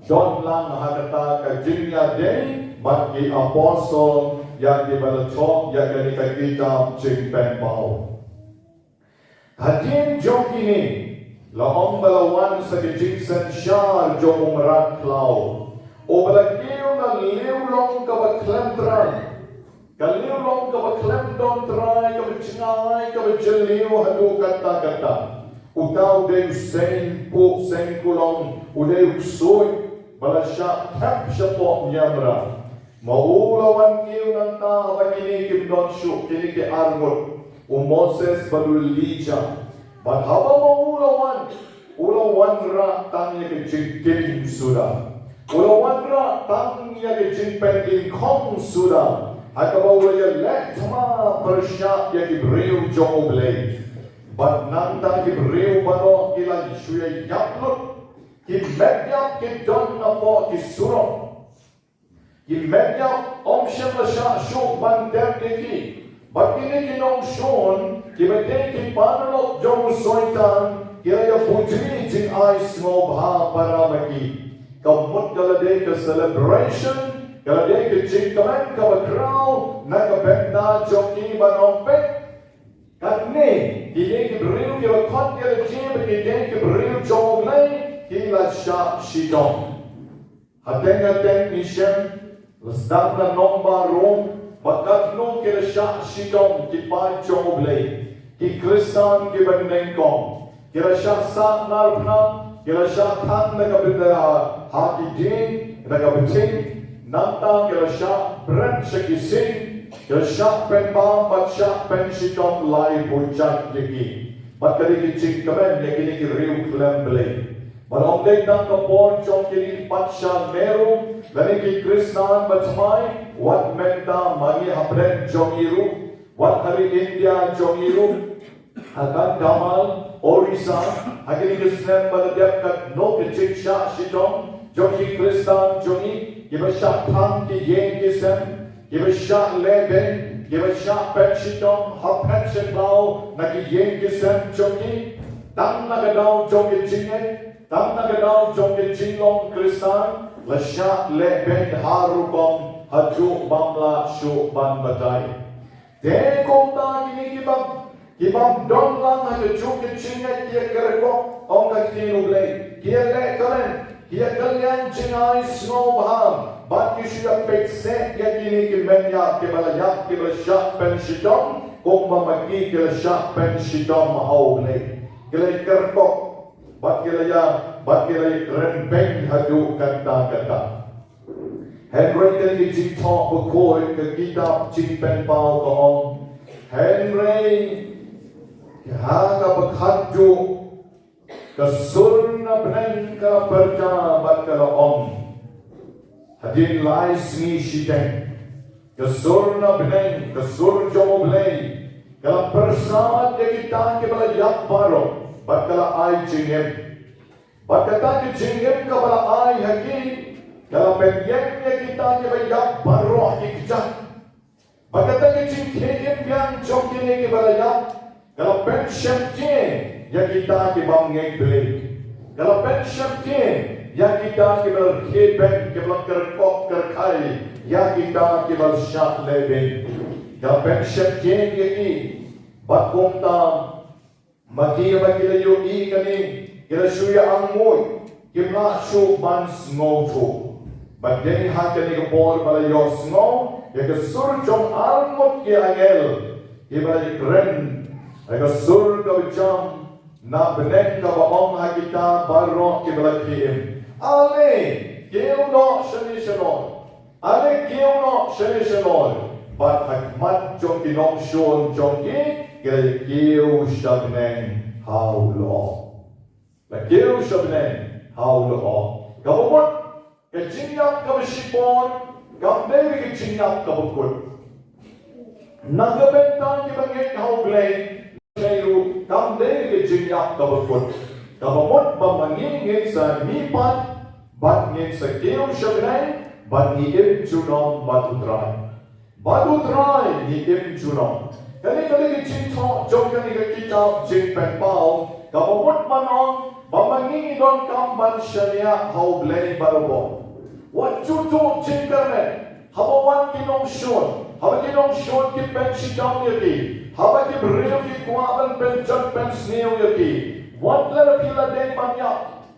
don lang ha kata ka jingïadei bad ki apostol ïa kiba la thoh ïa kane ka kitab Jingpynpaw. Hadien jong kine, la ong ba la wan sa ka jingsynshar jong u mrad khlaw, uba la kiew na liewlong kaba khlem trai, ka liewlong kaba khlem don trai, kaba jngai, kaba jylliew haduh katta katta. Uta u dei u seng puh seng kulong, u dei u ksuid ba la shah thep shapoh niamra. Ma u la wan kiew nangta haba kine kim don shuh, kine ki arngut, u Moses bad u Elijah. Bad haba ma u la wan, u la wanrah tang ïa ka jingtim suda. U la wanrah tang ïa ka jingpynkhong suda. Ha kaba u la ïaleh thma pyrshah ïa ki briew jong U Blei. Bad nangta ki briew baroh ki la shu ïap lut. Ki met ïap ki don napoh ki surok. Ki met ïap ym shym la shah shuh ban tep ïa ki. Bad kine ki nongshun kiba dei ki paralok jong u Soitan ki la ïa pudri jingai sngewbha para ma ki. Ka mut ka la dei ka celebration, ka la dei ka jingkmen kaba khraw na ka bynta jong ki ban ong peit. Katne kine ki briew kiba khot ïa lade ba ki dei ki briew jong U Blei ki la shah shitom. Hateng hateng ngi shem, la sdang na nongbah Rom, ba katno ki la shah shitom ki paid jong U Blei, ki Khristan kiba nyngkong, ki la shah sah nar phna, ki la shah thang na ka bynta ha ki dieng, na ka bynta, nangta ki la shah bret sha ki sing, ki la shah pynbam bad shah pynshitom lai bujat ïa ki. Bad ka dei ka jingkmen ïa kine ki riew khlem Blei. Bad ym dei tang ka por jong kine ki patsha Nehru, lane ki Khristan ba thymmai, wat mynta ma ngi hapdeng jong ngi ruh, wat ha ri India jong ngi ruh, ha Kandhamal, Orissa, ha kine ki snem ba la dep katno ka jingshah shitom jong ki Khristan jong ngi, kiba shah thang ki ïing ki sem, kiba shah leh beiñ, kiba shah pynshitom ha phet sha khlaw na ki ïing ki sem jong ki. Tang na ka daw jong ka jingngeit, tang na ka daw jong ka jinglong Khristan, la shah leh beiñ ha rukom haduh bym lah shuh ban batai. Te kumta kine ki bym, ki bym don lang ha kajuh ka jingngeit ki ïakyrkhu, ong ka ktien U Blei, ki ïaleh kmen, ki ïakylliang jingai sngewbha, bad ki shu ïapeit seh ïa kine ki men ïap kiba la ïap kiba la shah pynshitom, kumba ma ki ki la shah pynshitom ha U Blei. Ki la ïakyrkhu, bad ki la ïa, bad ki la ïakren beiñ haduh katta katta. Hynrei ka dei ka jingthoh bakhuid ka kitab Jingpynpaw ka ong, hynrei ha kaba khatduh ka sur na bneng ka la pyrta bad ka la ong. Hadien lai sngi shiteng, ka sur na bneng, ka sur jong U Blei, ka la pyrsad ïa kita kiba la ïap baroh bad ka la ai jingim. Bad kata ka jingim kaba la ai ha ki, ka la pynïeng ïa kita kiba ïap baroh ki kjat. Bad kata ka jingkhie im biang jong kine kiba la ïap, ka la pynshemtieng ïa kita ki bym ngeit Blei. Ka la pynshemtieng ïa kita kiba la khie beiñ, kiba la kyrkhu kyrkhai ïa kita kiba la shah leh beiñ. Ka la pynshemtieng ïa ki, bad kumta ma ki ba ki la ïohi kane, ki la shu ïa angmuid, kim lah shuh ban sngewthuh. Bad dei ha kane ka por ba la ïohsngew ïa ka sur jong arngut ki angel, kiba la ïakren ha ka sur kaba jam na bneng kaba ong ha kita baroh kiba la khie im, ale kiew noh shane shalor. Ale kiew noh shane shalor. Bad ha khmat jong ki nongshun jong ki, ki la kiew sha bneng ha u lyoh. La kiew sha bneng ha u lyoh. Kaba mut, ka jingïap kaba shipor kam dei ka jingïap kaba kut. Na ka bynta kiba ngeit ha U Blei, kam dei ka jingïap kaba kut. Kaba mut ba ma ngi ngin sa mihpat, bad ngin sa kiew sha bneng, bad ngin im junom bad U Trai. Bad U Trai ngin im junom. Kane ka dei ka jingthoh jong kane ka kitab Jingpynpaw, kaba mut ban ong ba ma ngi ngi donkam ban shaniah ha U Blei barabor. Wat ju duh jingkyrmen haba wan ki nongshun, haba ki nongshun ki pynshitom ïa ki, haba ki briew ki kwah ban pynjot pynsniew ïa ki. Wat lada phi la dei ban ïap,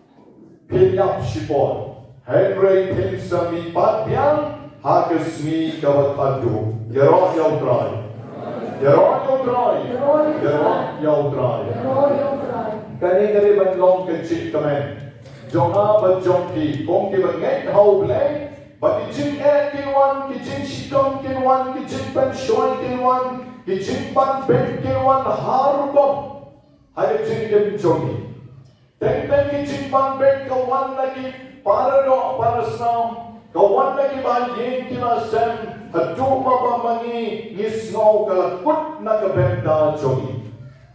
phin ïap shipor. Hynrei phin sa mihpat biang ha ka sngi kaba khatduh. Ïaroh ïa U Trai. Ïaroh ïa U Trai. Ïaroh ïa U Trai. Kane ka dei ban long ka jingkmen jong nga bad jong phi kum kiba ngeit ha U Blei, ba ki jingeh kin wan, ki jingshitom kin wan, ki jingpynshoi kin wan, ki jingban beit kin wan, ha rukom. Ha ka jingim jong ngi. Teng teng ki jingban beit ka wan na ki paradoh parasnam, ka wan na ki ba ïing ki ba sem, haduh ba ba ma ngi ngi sngew ka la kut na ka bynta jong ngi.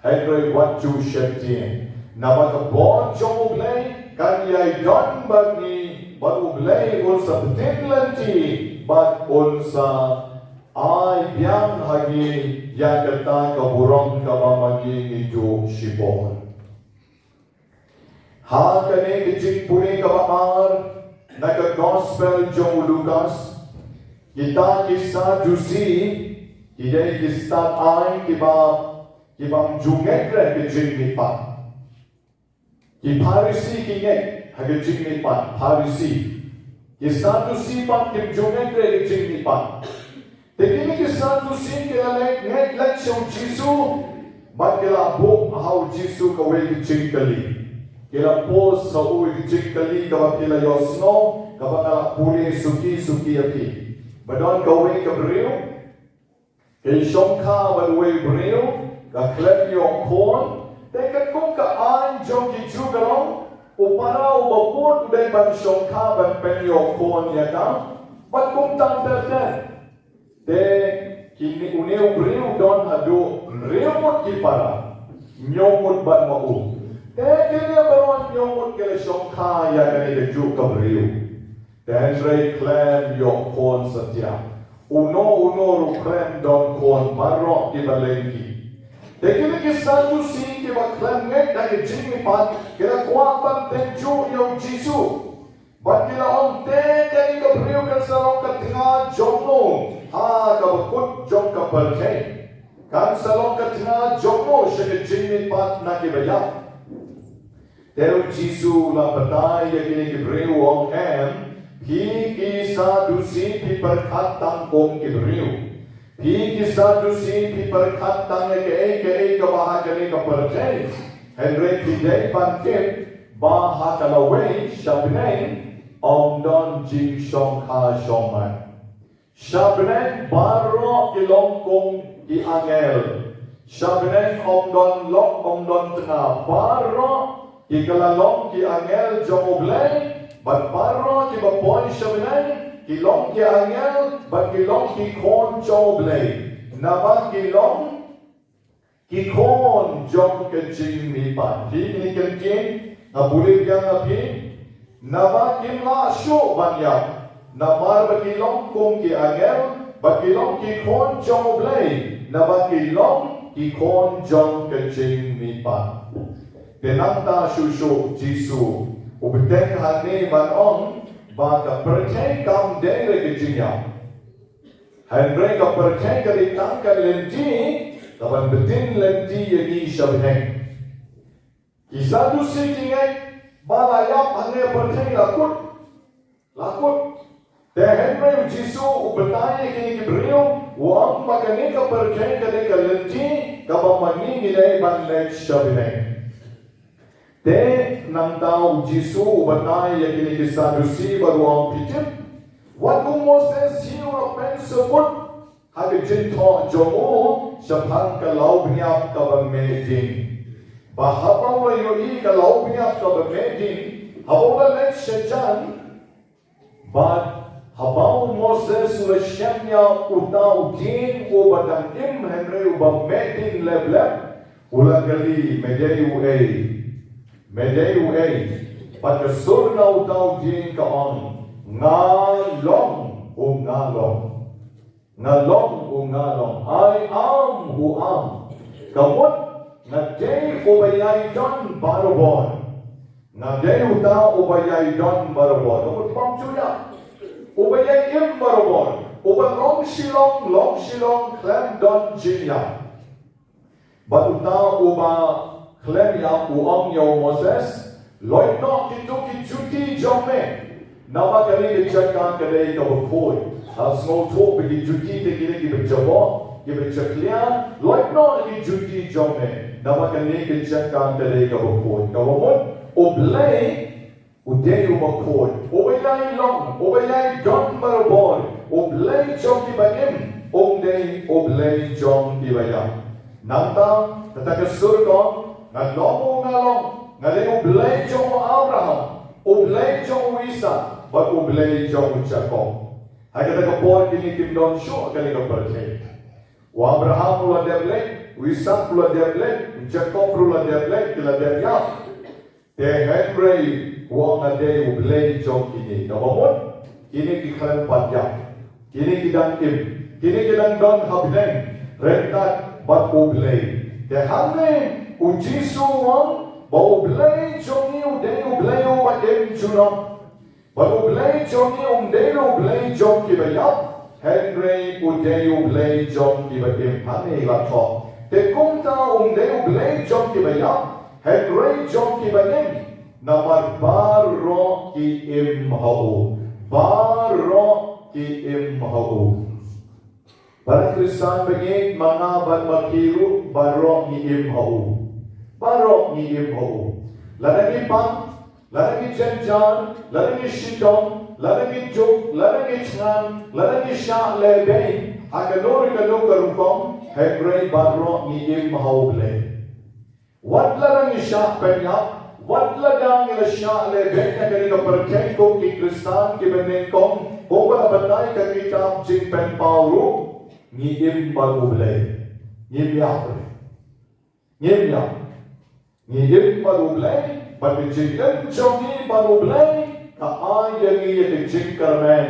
Hynrei wat ju sheptieng, naba ka bor jong U Blei kan ïai don bad ngi, bad U Blei un sa btin lynti, bad un sa ai biang ha ngi ïa kata ka burom kaba ma ngi ngi duh shipor. Ha kane ka jingpule kaba ar na ka gospel jong u Lukas, kita ki Sadusi ki dei ki stad aiñ kiba, kiba ym ju ngeit ruh ha ka jingmihpat. Ki Pharisi ki ngeit ha ka jingmihpat, Pharisi. Ki Sadusi pat kim ju ngeit ruh ha ka jingmihpat. Te kine ki Sadusi ki la leit ngeit leit sha u Jisu, bad ki la buh ha u Jisu kawei ka jingkylli. Ki la pos ha u ka jingkylli kaba phi la ïohsngew, kaba nga la pule suki suki ïa phi. Ba don kawei ka briew, ka shongkha bad uwei u briew, ka khlem ïoh khun, te katkum ka aiñ jong ki Jiw ka long, u para uba bud u dei ban shongkha ban pynïoh khun ïa ka, bad kumta ter ter. Te kine, une u briew don haduh hynriew ngut ki para, hynñiew ngut bad ma u. Te kine baroh hynñiew ngut ki la shongkha ïa kane kajuh ka briew. Te hynrei khlem ïoh khun satia. Uno uno ruh khlem don khun, baroh ki ba leng ki. Te kine ki Sadusi kiba khlem ngeit ha ka jingmihpat, ki la kwah ban tynjuh ïa u Jisu. Bad ki la ong, te kane ka briew kan sa long ka tnga jong no ha kaba kut jong ka pyrthei? Kan sa long ka tnga jong no sha ka jingmihpat na ki ba ïap? Te u Jisu u la batai ïa kine ki briew u ong, em, phi ki Sadusi phi pyrkhat tang kum ki briew. Phi ki Sadusi phi pyrkhat tang ïa kaei kaei kaba ha kane ka pyrthei. Hynrei phi dei ban tip ba ha ka lawei sha bneng ym don jingshongkha shongman. Sha bneng baroh ki long kum ki angel. Sha bneng ym don lok ym don tnga, baroh ki ka la long ki angel jong U Blei, bad baroh ki ba poi sha bneng ki long ki angel bad ki long ki khun jong U Blei. Naba ki long ki khun jong ka jingmihpat. Phi kine ki ktien, nga pule biang ïa phi. Naba kim lah shuh ban ïap. Namar ba ki long kum ki angel, ba ki long ki khun jong U Blei, naba ki long ki khun jong ka jingmihpat. Te nangta shuh shuh Jisu u bteng hangne ban ong ba ka pyrthei kam dei ruh ka jingïap. Hynrei ka pyrthei ka dei tang ka lynti kaban btin lynti ïa ngi sha bneng. Ki Sadusi ki ngeit ba la ïap hangne pyrthei la kut. La kut. Te hynrei u Jisu u batai ïa kine ki briew, u ong ba kane ka pyrthei ka dei ka lynti kaba ma ngi ngi dei ban leit sha bneng. Te nangta u Jisu u batai ïa kine ki Sadusi bad u ong, phi tip, wat u Moses hi u la pynsabut Ha ka jingthoh jong u shaphang ka lawbniap kaba meh ding. Ba haba u la ïohi ka lawbniap kaba meh ding, haba u la leit shajan, bad haba u Moses u la shem ïa uta u dieng uba dang im hynrei uba meh ding lep lep, u la kylli, me dei uei? Me dei uei? Bad ka sur na uta u dieng ka ong, nga long u nga long. Nga long u nga long. I am who am. Ka mut nga dei uba ïai don barabor. Nga dei uta uba ïai don barabor. Ka mut bym ju ïap. Uba ïai im barabor. Uba long shilong, long shilong, khlem don jingïap. Bad uta uba khlem ïap u ong ïa u Moses, loit noh kito ki juti jong me. Naba kane ka jaka ka dei kaba khuid. Lada sngewthuh ba ki juti te ki dei kiba jaboh, kiba jakhlia, loit noh ki juti jong me. Naba kane ka jaka ka dei kaba khuid. Kaba mut, U Blei u dei uba khuid, uba ïai long, uba ïai don barabor, U Blei jong kiba im, um dei U Blei jong kiba ïap. Nangta, kata ka sur ka ong, nga long u nga long, nga dei U Blei jong u Abraham, U Blei jong u Isak, bad U Blei jong u Jakob. Ha kata ka por kine kim don shuh kane ka pyrthei. U Abraham u la dep leit, u Isak u la dep leit, u Jakob u la dep leit, ki la dep ïap. Te hynrei u ong nga dei U Blei jong kine. Kaba mut, kine ki khlem pat ïap. Kine ki dang im. Kine ki dang don ha bneng ryngkat bad U Blei. Te hangne U Jisu u ong ba U Blei jong ngi u dei U Blei uba im junom. Bad U Blei jong ngi um dei U Blei jong kiba ïap, hynrei u dei U Blei jong kiba im. Hangne la thoh. Te kumta um dei U Blei jong kiba ïap, hynrei jong kiba im. Namar baroh ki im ha u. Baroh ki im ha u. Para Khristan bangeit, ma nga bad ma phi ruh baroh ngi im ha u. Baroh ngi im ha u. Lada ngi pang, lada ngi jynjar, lada ngi shitom, lada ngi juk, lada ngi thngan, lada ngi shah lehbeiñ ha kano re kano ka rukom, hynrei baroh ngi im ha U Blei. Wat lada ngi shah pynïap, wat lada ngi la shah lehbeiñ ha kane ka pyrthei kum ki Khristan kiba nyngkong, kumba la batai ka kitab Jingpynpaw ruh, ngi im bad U Blei. Ngim ïap re. Ngim ïap. Ngi im bad U Blei, bad ka jingim jong ngi bad U Blei ka ai ïa ngi ïa ka jingkyrmen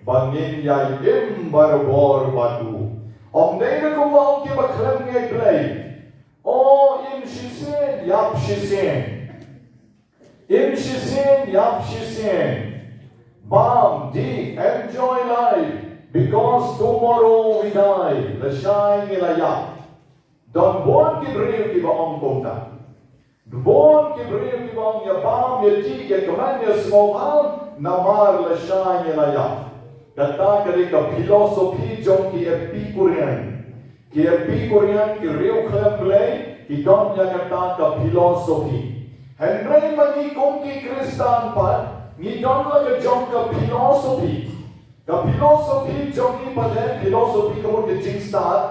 ba ngin ïai im barabor bad u. Ym dei na kumba ong kiba khlem ngeit Blei. O, im shisien, ïap shisien. Im shisien, ïap shisien. Bam, dih, enjoy life, because tomorrow we die. Lashai ngi la ïap. Don bun ki briew kiba ong kumta. Bun ki briew kiba ong ïa bam, ïa dih, ïa kmen, ïa sngewbha, namar lashai ngi la ïap. Kata ka dei ka philosophy jong ki Epicurean. Ki Epicurean, ki riew khlem Blei, ki don ïa kata ka philosophy. Hynrei ma ngi kum ki Khristan pat, ngi don la ka jong ka philosophy. Ka philosophy jong ngi pat, eh, philosophy ka mut ka jingstad,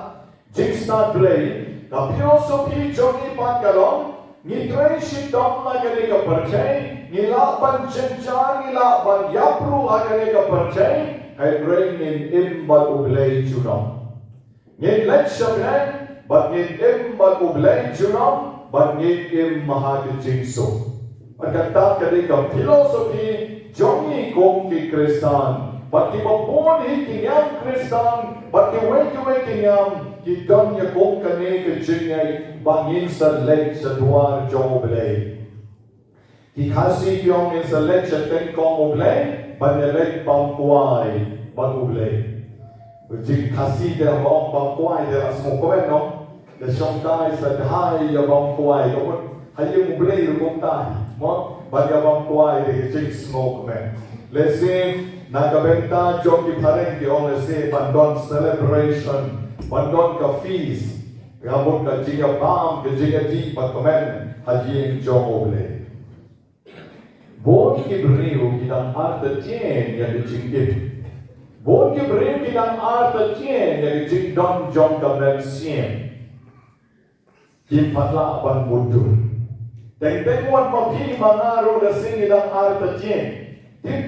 jingstad Blei. Ka philosophy jong ngi pat ka long, ngi trei shitom ha kane ka pyrthei, ngi lah ban jynjar, ngi lah ban ïap ruh ha kane ka pyrthei, hynrei ngin im bad U Blei junom. Ngin leit sha bneng, bad ngin im bad U Blei junom, bad ngin im ha ka jingsuk. Bad kata ka dei ka philosophy jong ngi kum ki Khristan. Bad kiba bun hi ki niam Khristan, bad kiwei kiwei ki niam, ki don ïa kum kane ka jingngeit ba ngin sa leit sha duar jong U Blei. Ki Khasi ki ong ngin sa leit sha tyngkong U Blei, ban ïa leit bam kwai bad U Blei. Ka jingkhasi te haba ong bam kwai te la sngewkmen, no? Te shong tai sa dei ïa bam kwai, ka mut ha ïing U Blei ruh kumta hi, mo? Ban ïa bam kwai te ka jingsngewkmen. Lehse na ka bynta jong ki phareng ki ong lehse ban don celebration, ban don ka feast. Ka mut ka jingïabam, ka jingïadih ba kmen ha ïing jong U Blei. Bun ki briew ki dang entertain ïa ka jingim. Bun ki briew ki dang artatien ïa ka jingdon jong ka mynsiem. Kim pat lah ban mutdur. Teng teng wat ma phi ma nga ruh la shisien ngi dang artatien. Tip,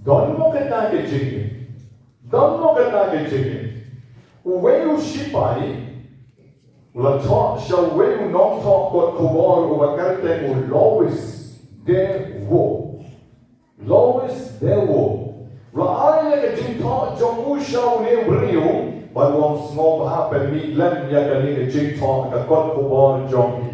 don mo kata ka jingim. Don mo kata ka jingim. Uwei u shipai u la thoh sha uwei u nongthoh kot khubor uba kyrteng u Louis de Woolf. Louis de Woolf. U la ai ïa ka jingthoh jong u sha une u briew, bad u ong sngewbha pynmih lem ïa kane ka jingthoh ha ka kot khubor jong phi.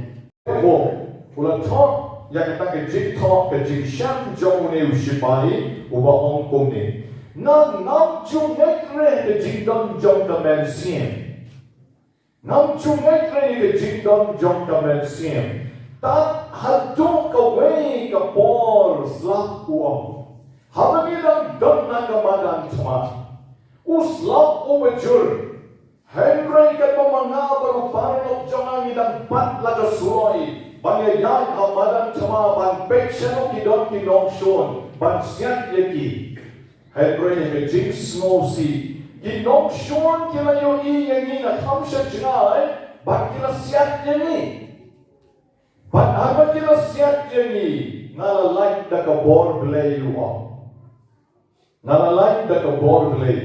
De Woolf u la thoh ïa kata ka jingthoh, ka jingshem jong une u shipai, uba ong kumne: Nga ngam ju ngeit re ha ka jingdon jong ka mynsiem. Ngam ju ngeit re ïa ka jingdon jong ka mynsiem. Tad haduh kawei ka por slap, u ong, haba ngi dang don ha ka madan thma. U slap uba jur. Hynrei katba ma nga bad u paralok jong nga ngi dang bat la ka suroi ban ïaid ha madan thma ban peit shano ki don ki nongshun ban siat ïa ki. Hynrei ha ka jingsngewsih, ki nongshun ki la ïohi ïa ngi, nga kham sha jngai, bad ki la siat ïa ngi. Bad haba ki la siat ïa ngi, nga la lait da ka bor Blei, u ong. Nga la lait da ka bor Blei.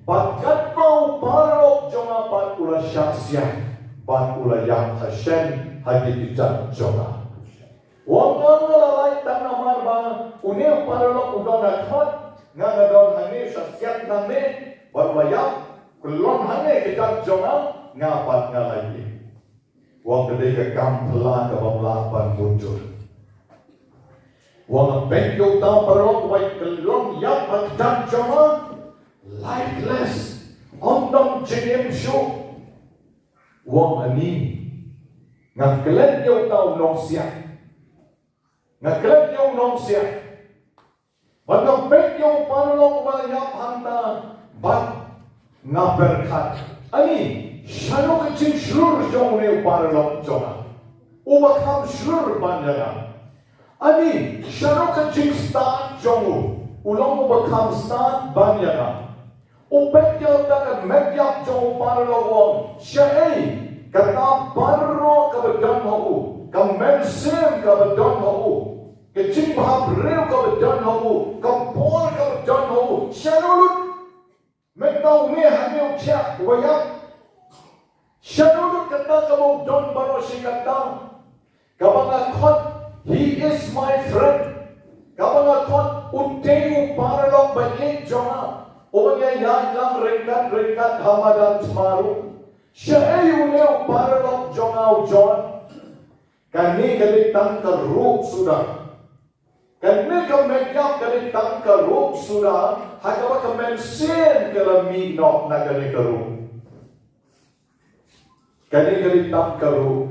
Bad katba u paralok jong nga pat u la shah siat, bad u la ïap ha shen ha ki kjat jong nga. U ong nga la lait tang namar ba une u paralok u don ha khmat, nga nga don hangne, u shah siat nangne, bad u la ïap, kyllon hangne kjat jong nga, nga pat nga la ïap. U ong ka dei ka kam phylla kaba ym lah ban mutdur. U ong nga peit ïa uta u paralok uba kyllon ïap ha kjat jong nga, lifeless, ym don jingim shuh. U ong ani, nga klet ïa uta u nongsiat. Nga klet ïa u nongsiat. Bad nga peit ïa u paralok uba la ïap hangta, bad nga pyrkhat, ani, shano ka jingshlur jong une u paralok jong nga uba kham shlur ban ïa nga? Ani, shano ka jingstad jong u, u long uba kham stad ban ïa nga? U peit ïa kata ka met ïap jong u paralok, u ong, shaei kata baroh kaba don ha u, ka mynsiem kaba don ha u, ka jingbhabriew kaba don ha u, ka bor kaba don ha u, shano lut? Mynta une hangne u thiah, uba ïap. Shano lut kata kaba u don baroh shi katta? Kaba nga khot, he is my friend. Kaba nga khot, u dei u paralok ba ïeit jong nga, uba nga ïaid lang ryngkat ryngkat ha madan thma ruh. Shaei une u paralok jong nga u John? Kane ka dei tang ka ruh suda. Kane ka met ïap ka dei tang ka ruh suda, ha kaba ka mynsiem ka la mih noh na kane ka ruh. Kane ka dei tang ka ruh.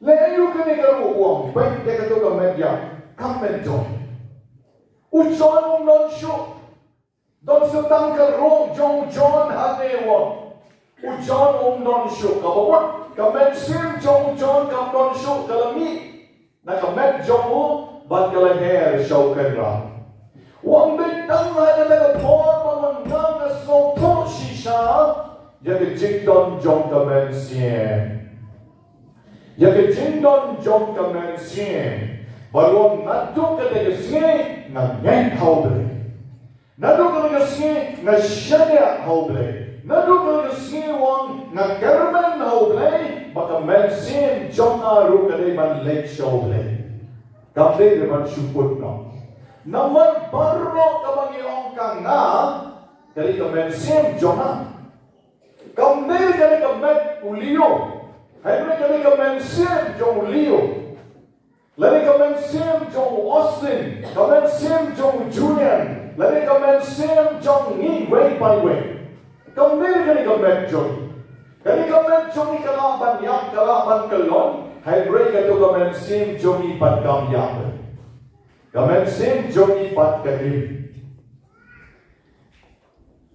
Leh aïu kane ka ruh, u ong, peit ïa kato ka met ïap, kam met John. U John um don shuh. Don sa tang ka ruh jong u John hangne, u ong. U John um don shuh, kaba mut ka mynsiem jong u John kam don shuh, ka la mih na ka met jong u, bad ka la her sha u kynrad. U ong dei tang ha kata ka por ba ma nga nga sngewthuh shisha ïa ka jingdon jong ka mynsiem. Ïa ka jingdon jong ka mynsiem. Bad u ong naduh kata ka sngi nga ngeit ha U Blei. Naduh kane ka sngi nga shaniah ha U Blei. Naduh kane ka sngi, u ong, nga kyrmen ha U Blei, ba ka mynsiem jong nga ruh ka dei ban leit sha U Blei. Kam dei ban shu kut noh. Namar baroh kaba ngi ong ka nga, ka dei ka mynsiem jong nga. Kam dei ka dei ka met u Leo. Hynrei ka dei ka mynsiem jong u Leo. Lane ka mynsiem jong u Austin, ka mynsiem jong u Julian, lane ka mynsiem jong ngi wei pa wei. Kam dei ka dei ka met jong ngi. Ka dei ka met jong ngi ka lah ban ïap, ka lah ban kyllon, hynrei kato ka mynsiem jong ngi pat kam ïap. Ka mynsiem jong ngi pat ka im.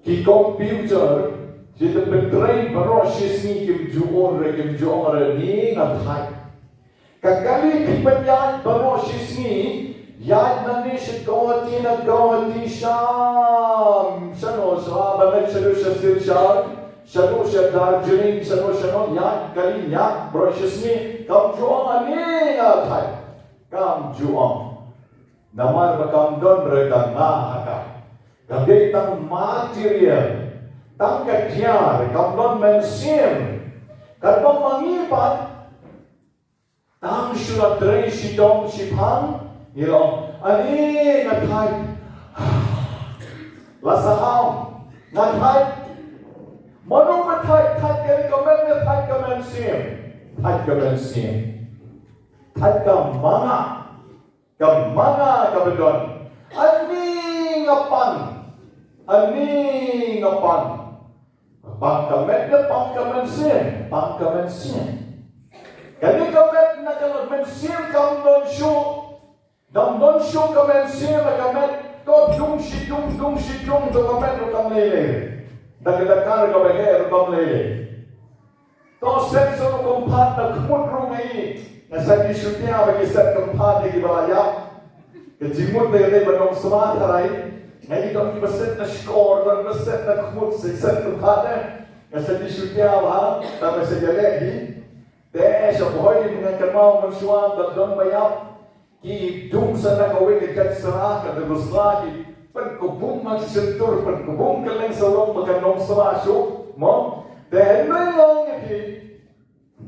Ki computer, ki te pyntrei baroh shi sngi, kim ju ong re, kim ju ong re, ni nga thait. Ka kali phi pynïaid baroh shi sngi, Ïaid nangne sha Guwahati, na Guwahati sha, shano sha, ba leit shaduh sha Silchar, shaduh sha Darjeeling, shano shano, ïaid kali, ïaid baroh shi sngi, kam ju ong ani nga thait. Kam ju ong. Namar ba kam don re ka nga ha ka. Ka dei tang material. Tang ka tiar, kam don mynsiem. Katba ma ngi pat, tang shu la trei shitom shiphang, ngi long, ani nga thait. La saham, nga thait. Mano nga thait, thait ka dei ka met, nga thait ka mynsiem. Thait ka mynsiem. Thait ka manga. Ka manga kaba don. Ani nga pang. Ani nga pang. Pang ka met ne pang ka mynsiem? Pang ka mynsiem. Kane ka met na ka mynsiem kam don shuh. Kam don shuh ka mynsiem, ka met. To dung shi dung, dung shi dung, to ka met ruh kam lei lei. Da ka dakar kaba heh ruh kam lei lei. To set sa ruh kyrpad na khmut ruh ngi. Nga sa ki shutia ba ki set kyrpad ïa kiba la ïap. Ka jingmut ba ïadei ba nong sma tharai. Ngi don kiba set na shkor, don kiba set na khmut, set kyrpad eh. Nga sa ki shutia ba ha, tang ba sa ïaleh hi. Te sha bhoi ngan kynmaw mynshuwa ba don ba ïap. Ki dung sa na kawei ka jait sla, ka dei sla ki pynkubung na shyntur, pynkubung kylleng sawdong ba ka nong sla shuh, mo. Te hynrei long ïa ki,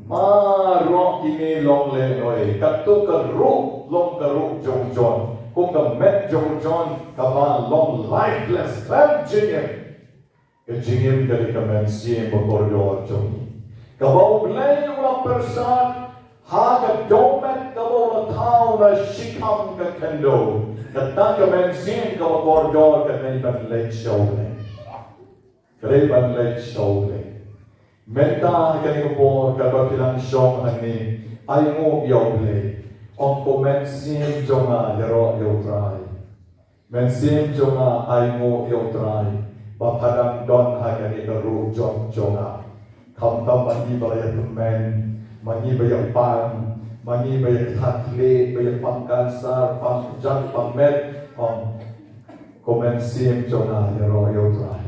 ma rok kine long lehnoh, kato ka ruh long ka ruh jong John. Kum ka met jong John kaba long lifeless, khlem jingim. Ka jingim ka dei ka mynsiem ba kordor jong ngi. Kaba U Blei u la pyrsad ha ka dohmed kaba u la thaw na shikham ka khyndew. Kata ka mynsiem kaba kordor ka dei ban leit sha U Blei. Ka dei ban leit sha U Blei. Mynta ha kane ka por kaba phi dang shong hangne, ainguh ïa U Blei. Ong ko mynsiem jong nga ïaroh ïa U Trai. Mynsiem jong nga ainguh ïa U Trai, ba pha dang don ha kane ka ruh jong jong nga. Khamtam ma ngi ba la ïa tymmen, ma ngi ba ïa pang, ma ngi ba ïa khatkhlieh, ba ïa pang kansar, pang kjat, pang met, ong ko mynsiem jong nga ïaroh ïa U Trai.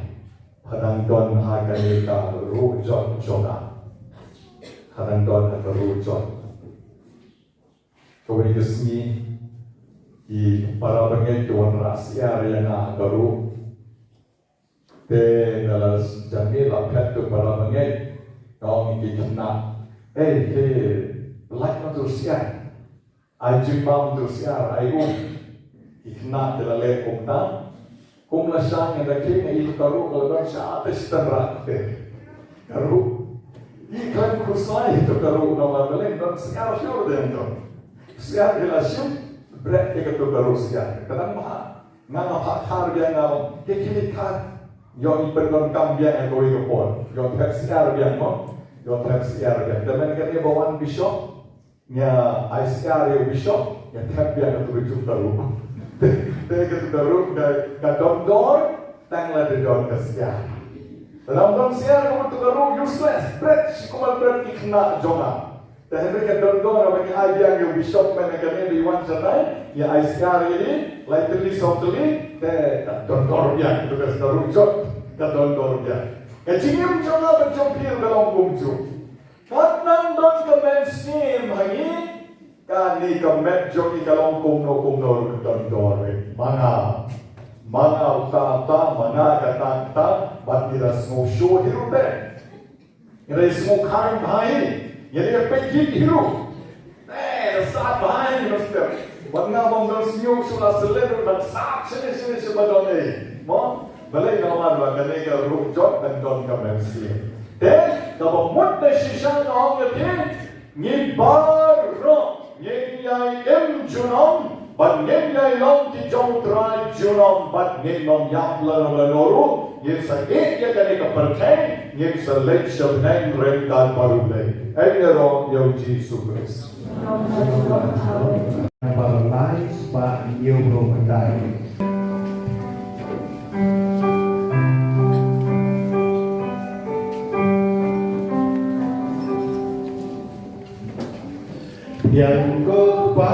Pha dang don ha kane ka ruh jong jong nga. Pha dang don ha ka ruh jong. Kawei ka sngi, ki para bangeit ki wanrah syiar ïa nga ha ka ruh. Te da la jan miet la phet tu para bangeit, ka ong ïa ki khynnah, "Ei, te pynlait ma tu syiar. Ai jingbam tu syiar, ai um." Ki khynnah ki la leh kumta. Kum la shang ïa ka khie, nga i tu ka ruh ka la don sha te shitan rah te. Ka ruh. I khlem khuslai tu ka ruh namar balei don syiar shuh te tu. Syiar ki la shim, bret te ka tu ka ruh syiar. Ka dang bha. Nga nga phah khar biang nga ong, ke khie khar. Ïoh i pyndonkam biang ïa kawei ka por. Ïoh thep syiar biang mo. Ïoh thep syiar biang. Te mynta kane ba wan bishop. Nga ai syiar ïa u bishop, nga thep biang katu ka juk ka ruh. Te katu ka ruh ka, ka don dor, tang lada don ka syiar. Lada ym don syiar katu ka ruh useless, bret, shi kumba bret ki khynnah jong nga. Te hynrei ka don dor ba ngi ai biang ïa u bishop mynta kane ba i wan shatai, ngi ai syiar ïa i, lai tylli saw tylli, te ka don dor biang katu ka ruh jot, ka don dor biang. Ka jingim jong nga bad jong phi ka long kumjuh. Kat nang don ka mynsiem ha ngi, kane ka met jong ngi ka long kumno kumno ruh ka don dor. Ma nga, ma nga uta uta, ma nga kata kata, bad ngi da sngewshoh hi ruh te. Ngi da sngewkhlaiñ bha hi, ngi da peit hi ruh. Eh, da sat bha hi ruh step. Bad nga bym don sngewshoh la selen ruh da sat shane shane shane ba don ei. Mo, balei namar ba kane ka ruh jot kan don ka mynsiem. Te, kaba mut na shisha nga ong ïa phi, ngi baroh ngin ïai im junom, bad ngin ïai long ki jong U Trai junom, bad ngin ym ïap lano lano ruh, ngin sa ïeit ïa kane ka pyrthei, ngin sa leit sha bneng ryngkat bad U Blei. Ai ïaroh ïa U Jisu Khrist. Number nine, spah hynñiew phew khyndai. Biang ko Pa.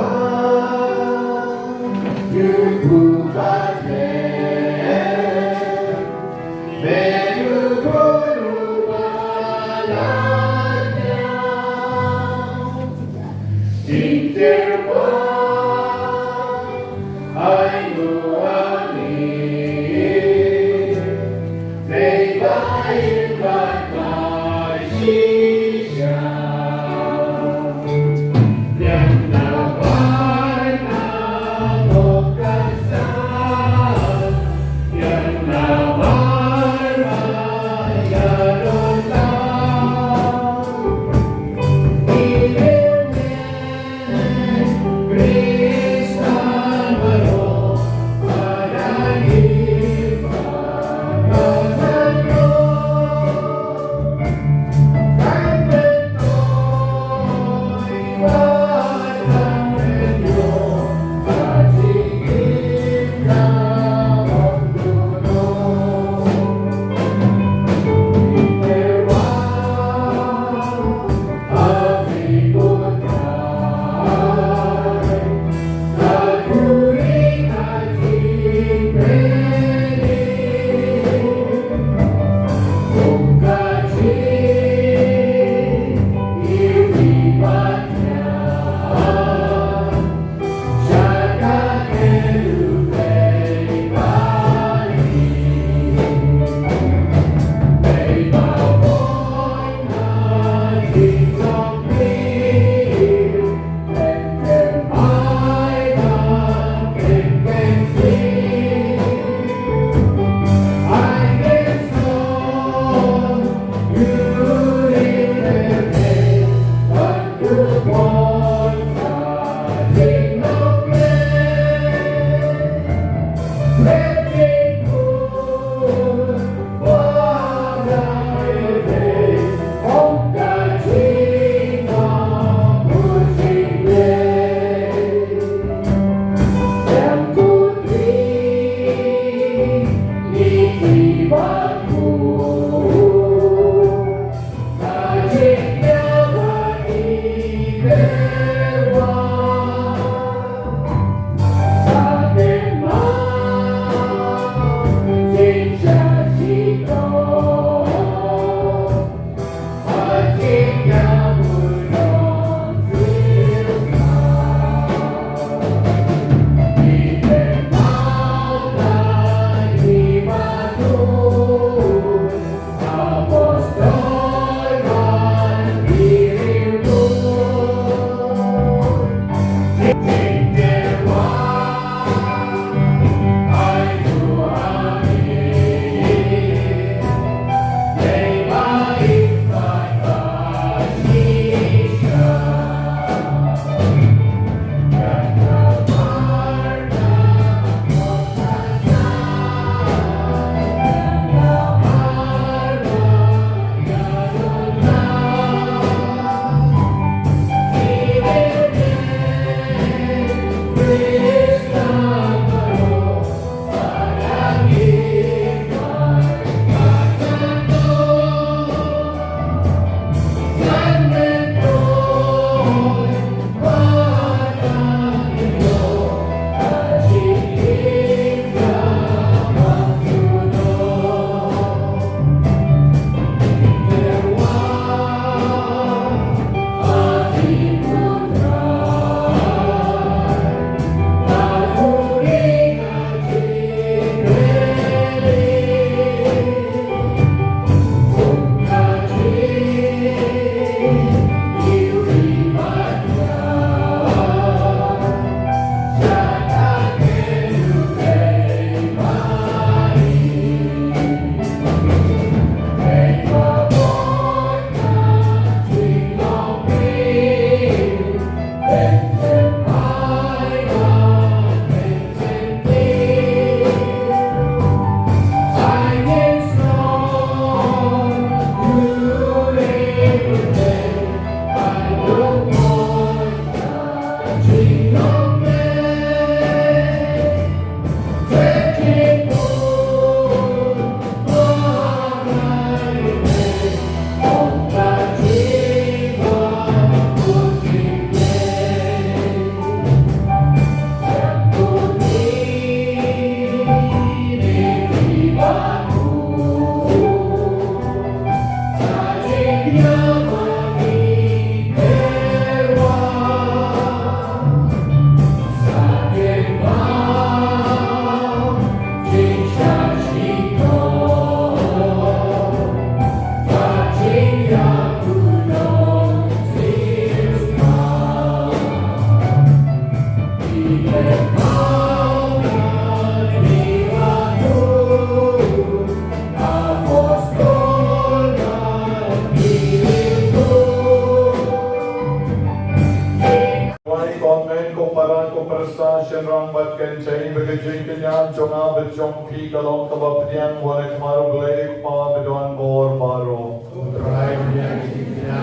Para ko pyrsa shynrang bad kynthei, ba ka jingkñia jong nga bad jong phi ka long kaba pdiang wat ha khmat U Blei U Kpa badonbor baroh. U Trai pdiang ïa ki jingkñia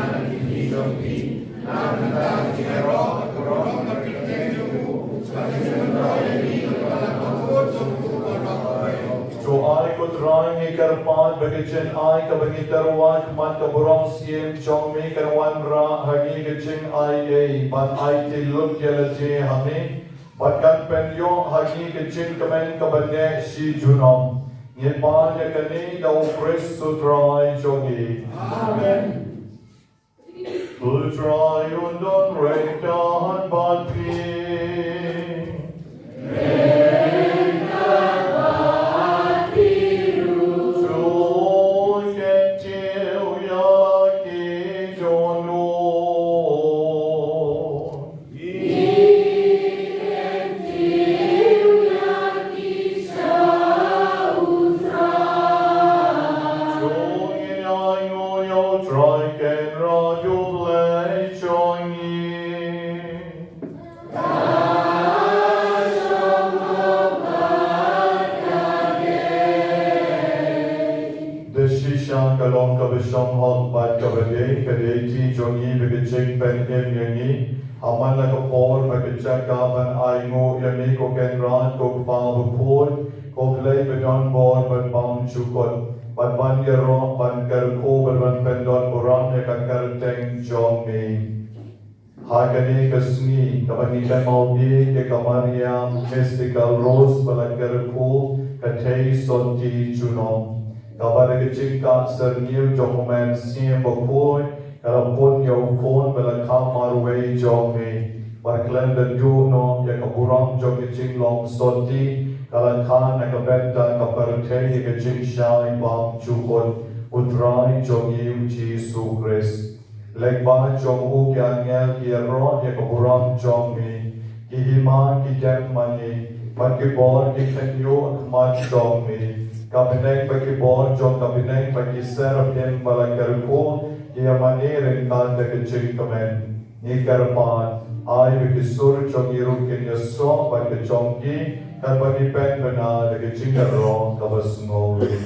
jong phi. To ai ko Trai ngi kyrpad ba ka jingai kaba ngi tyrwa ha khmat ka burom siem jong me kan wanrah ha ngi ka jingai ei ban aiti lut ïa lade ha me bad kan pynïoh ha ngi ka jingkmen kaba neh shi junom. Ngi pan ïa kane da U Khrist U Trai jong ngi. Amen. U Trai un don ryngkat bad phi. To kyntiew ïa ki dohnud. To ngin ainguh ïa U Trai Kynrad U Blei jong ngi. Da shisha ka long kaba shong hok bad kaba dei, ka dei ti jong ngi bad ka jingpynim ïa ngi. Ha man la ka por bad ka jaka ban ainguh ïa me ko Kynrad ko Kpa bakhuid, ko Blei badonbor bad bymjukut, bad ban ïaroh ban kyrkhu bad ban pyndon burom ïa ka kyrteng jong me. Ha kane ka sngi kaba ngi kynmaw ïa ka Maria Mystical Rose ba la kyrkhu ka thei sotti junom, kaba da ka jingkah syrngiew jong U Mynsiem Bakhuid ka la pun ïa u khun ba la kha marwei jong me. Bad khlem da duh noh ïa ka burom jong ka jinglong sotti, ka la kha na ka bynta ka pyrthei ïa ka jingshai bymjukut, U Trai jong ngi U Jisu Khrist. Lyngba jong u ki angel ki ïaroh ïa ka burom jong me. Ki hima ki dem mane, bad ki bor ki khynñiuh ha khmat jong me. Ka bneng bad ki bor jong ka bneng bad ki seraphim ba la kyrkhu ki ïa mane ryngkat da ka jingkmen. Ngi kyrpad, ai ba ki sur jong ngi ruh kin ïasoh bad ka jong ki, katba ngi pynbna da ka jingïaroh kaba sngewrit.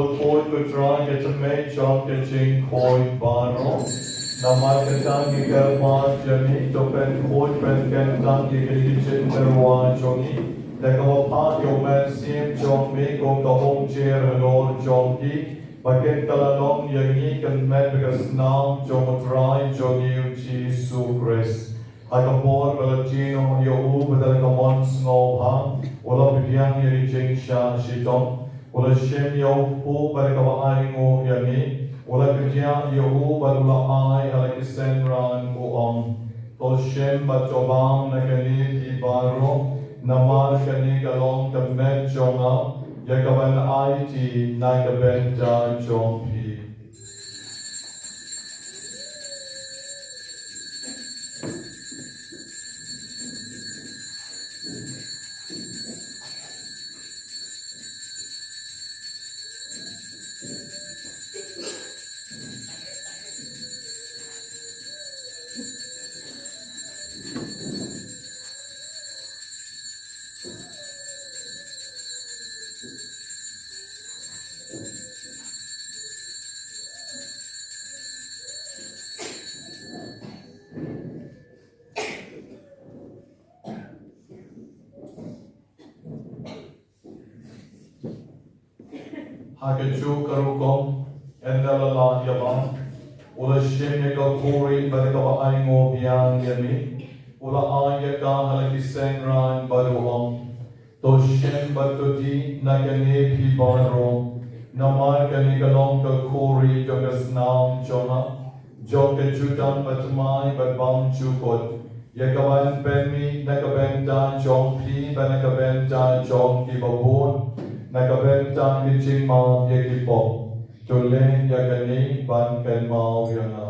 Bakhuid ko Trai, ka tymmen jong ka jingkhuid baroh. Namar kata ngi kyrpad ïa me, to pynkhuid pynkyntang ïa kine ki jingtyrwa jong ngi da kaba phah ïa u Mynsiem jong me kum ka umjer halor jong ki, ba kin kylla long ïa ngi ka met bad ka snam jong u Trai jong ngi u Jisu Khrist. Ha ka por ba la tie noh ïa u bad da ka mon sngewbha u la pdiang ïa ki jingshah shitom, u la shim ïa u kpu bad da kaba ainguh ïa ngi, u la kdiah ïa u bad u la ai ha la ki synran, u ong, to shim bad to bam na kane phi baroh, namar kane ka long ka met jong nga, ïa kaban aiti na ka bynta jong phi. Ha kajuh ka rukom, ynda la lah ïa bam, u la shim ïa ka khuri bad da kaba ainguh biang ïa me, u la ai ïa ka ha la ki seng rain bad u ong, to shim bad to dih na kane phi baroh, namar kane ka long ka khuri jong ka snam jong nga, jong ka jutang bathymmai bad bymjukut, ïa kaban pynmih na ka bynta jong phi bad na ka bynta jong kiba bun, na ka bynta ka jingmap ïa ki pop. To leh ïa kane ban kynmaw ïa nga.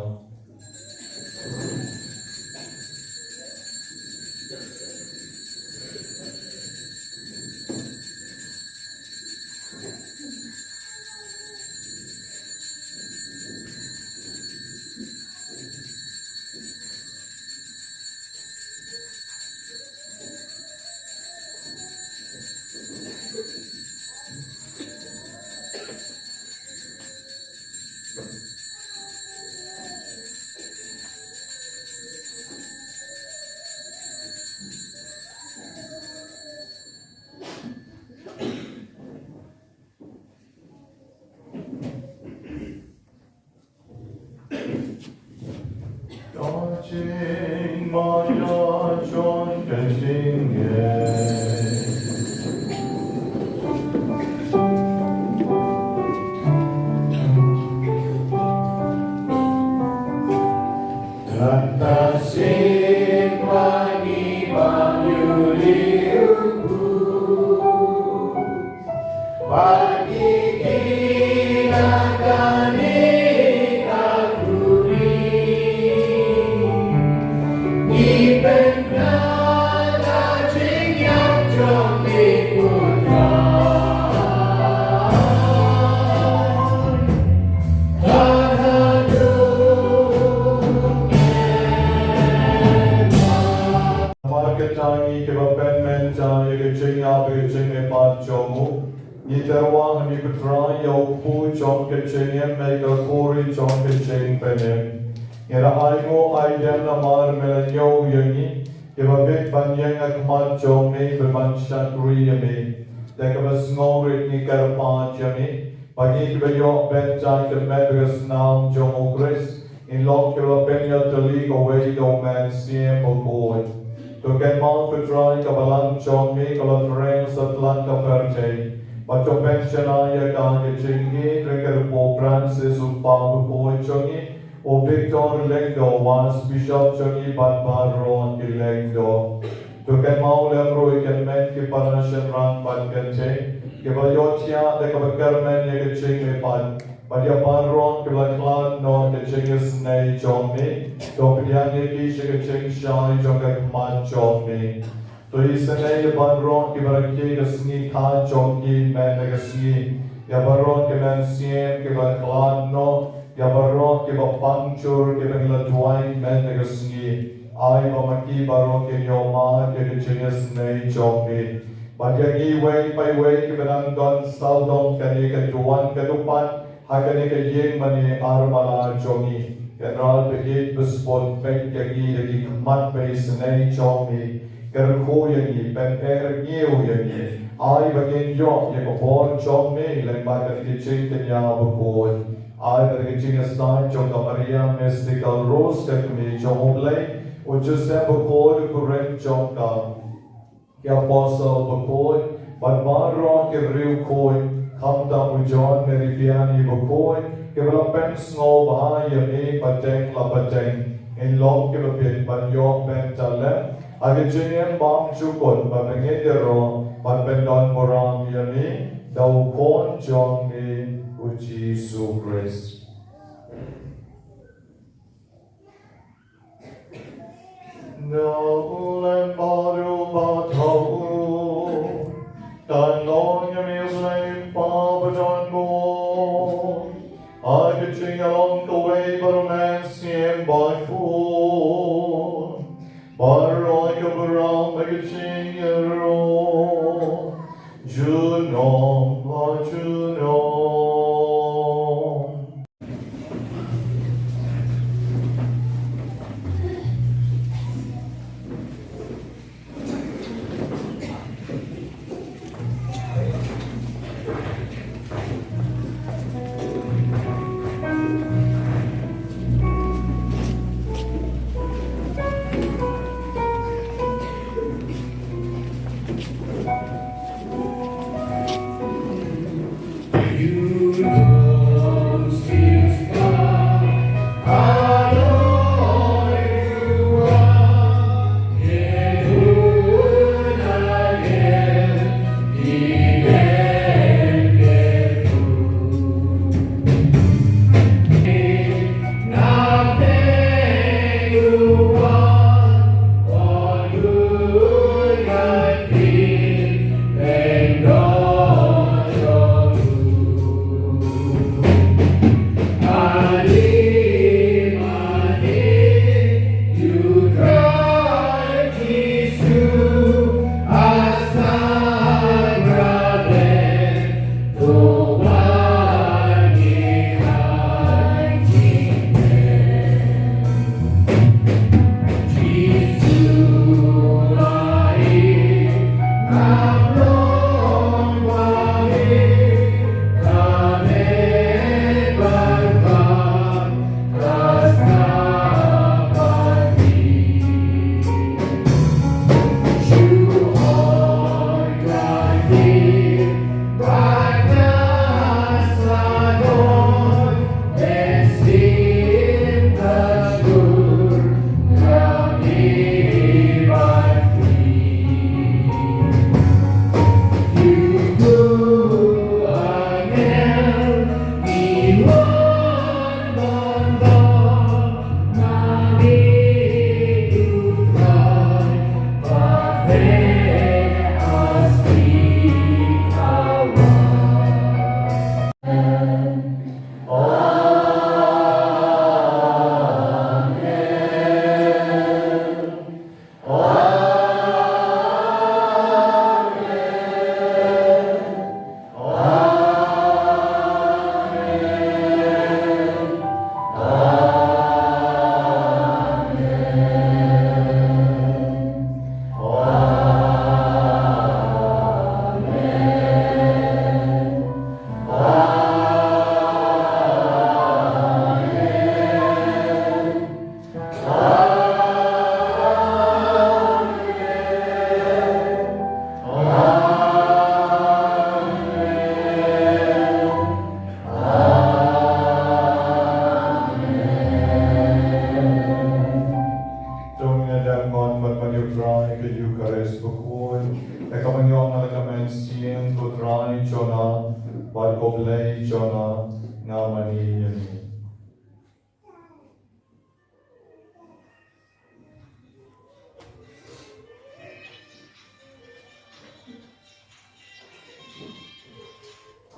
Namar kata ngi kiba pynmynta ïa ka jingïap bad ka jingmihpat jong u, ngi tyrwa ha me ko Trai ïa u kpu jong ka jingim bad ka khuri jong ka jingpynim. Ngi la ainguh aïom namar me la ñiew ïa ngi, kiba bit ban ïeng ha khmat jong me bad ban shakri ïa me. Da kaba sngewrit ngi kyrpad ïa me, ba ngi kiba ïoh ban ïaid kyrmen bad ka snam jong u Khrist, ngin long kiba pynïatylli kawei da u Mynsiem Bakhuid. To kynmaw ko Trai ka balang jong me ka la tyreng satlak ka pyrthei. Bad to pynshai ïa ka ha ka jingïeit jong u Pope Francis, u Papa bakhuid jong ngi, u Victor Lyngdoh, u Archbishop jong ngi bad baroh ki lyngdoh. To kynmaw lem ruh ïa ki hynmen ki para shynrang bad kynthei, kiba ïohthiah da kaba kyrmen ïa ka jingmihpat, bad ïa baroh kiba la khlad noh ka jingisynei jong me, to pdiang ïa ki sha ka jingshai jong ka khmat jong me. To isynei ïa baroh kiba rakhe ka sngi kha jong ki mynta ka sngi, ïa baroh ki mynsiem kiba la khlad noh, ïa baroh kiba pang jur kiba ngi la duwai mynta ka sngi. Ai ba ma ki baroh kin ïoh mad ïa ka jingisynei jong me. Bad ïa ngi iwei pa iwei kiba nang don sawdong kane ka duwan ka dupat ha kane ka ïing mane armala jong ngi, Kynrad ba ïeit ba spot, peit ïa ngi da ki khmat ba isynei jong me. Kyrkhu ïa ngi, pyneh rngiew ïa ngi. Ai ba ngin ïoh ïa ka bor jong me lyngba kane ka jingkñia bakhuid. Ai ba da ka jingïasaid jong ka Maria Mystical Rose, ka kmie jong U Blei, u Joseph bakhuid u kurim jong ka, ki apostol bakhuid, bad baroh ki riewkhuid, khamtam u John Mary Vianney bakhuid, kiba la pynsngewbha ïa me pateng la pateng. Ngin long kiba bit ban ïoh ban talem ha ka jingim bymjukut, ba ngin ïaroh ban pyndonburom ïa me da u Khun jong me u Jisu Khrist. Na u lem baroh ba thaw u, kan long ïa me U Blei U Kpa badonbor, ha ka jingïalong kawei bad U Mynsiem Bakhuid, baroh ki burom ha ka jingïaroh junom ha junom.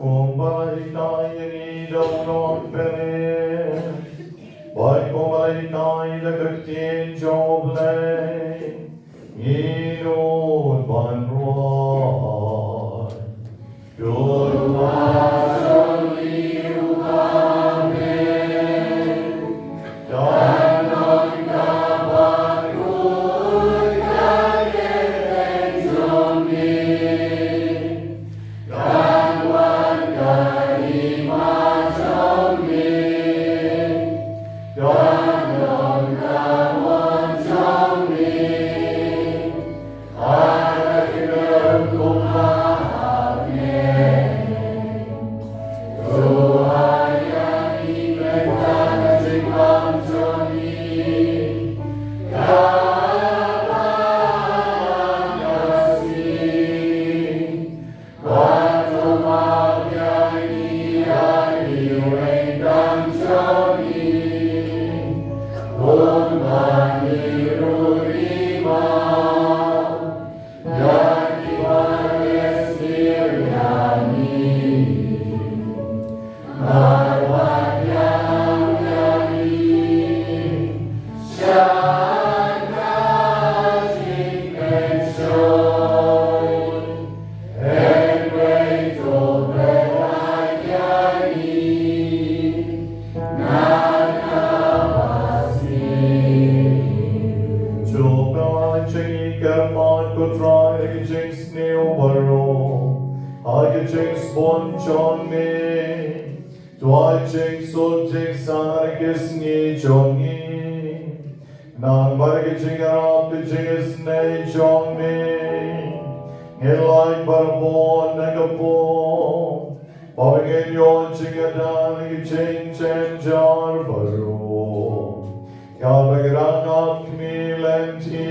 Kumba la hikai ïa ngi da u nongpynim, bad kumba la hikai da ka ktien jong U Blei, ngi nud ban rwai. To pynlait jong ngi kyrpad ko Trai da ka jingsniew baroh ha ka jingsbun jong me. To ai jingsuk jingsaiñ ha ki sngi jong ngi. Namar ka jingïarap ka jingisynei jong me, ngin lait barabor na ka pop, bad ngin ïoh jingïada na ki jingjynjar baroh. Kaba ngi dang ap khmih lynti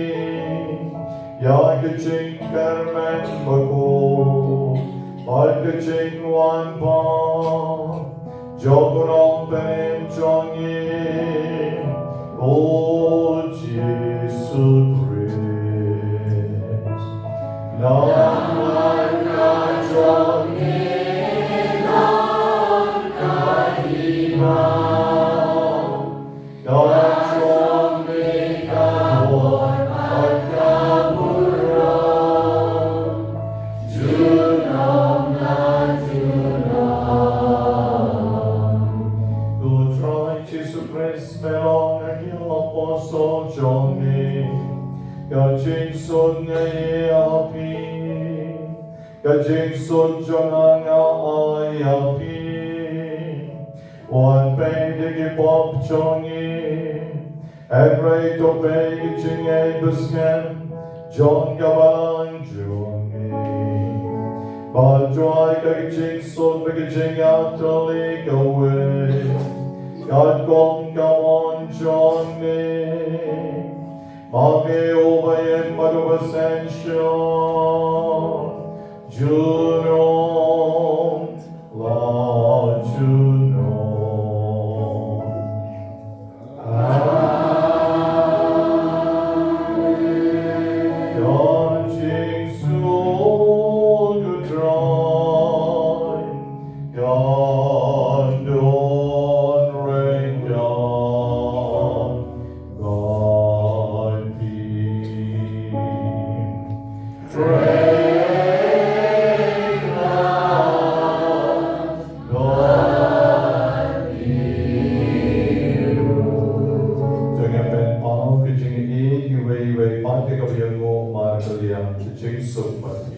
ïa ka jingkyrmen bakhuid bad ka jingwan pat jong u Nongpynim jong ngi, ko Jisu Khrist. Namar ka jong ngi don ka hima, ka jong ngi ka bor bad ka burom junom la junom. Ko Trai Jisu Khrist, me long ha ki apostol jong me, ka jingsuk nga ai ha phi, ka jingsuk jong nga nga ai ha phi. Wat peit ïa ki pop jong ngi, hynrei to peit ïa ka jingïeit bashemphang jong ka balang jong me. Bad to ai ka jingsuk bad ka jingïatylli kawei katkum ka mon jong me. Ma me uba im bad uba synshar junom la junom. Amen. Ka jingsuk U Trai kan don ryngkat bad phi. To ngin pynpaw ka jingïeit iwei ïa iwei pat ïa kaba ïanguh markylliang. Ka jingsuk bad phi.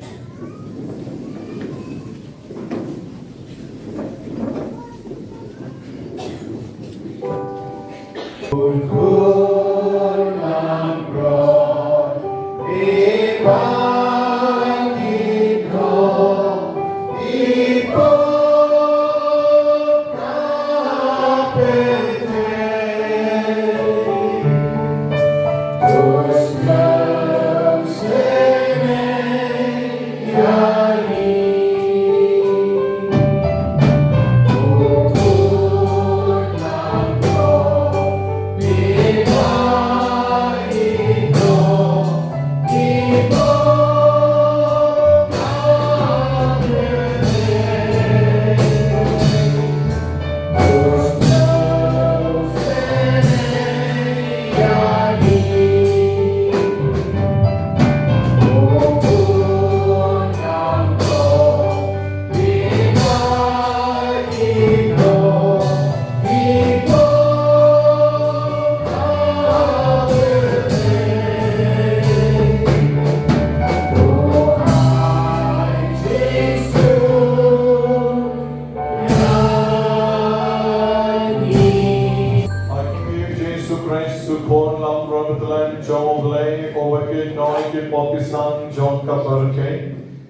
U Khun Langbrot Bethlehem jong U Blei, uba kynnoh ïa ki pop ki sam jong ka pyrthei.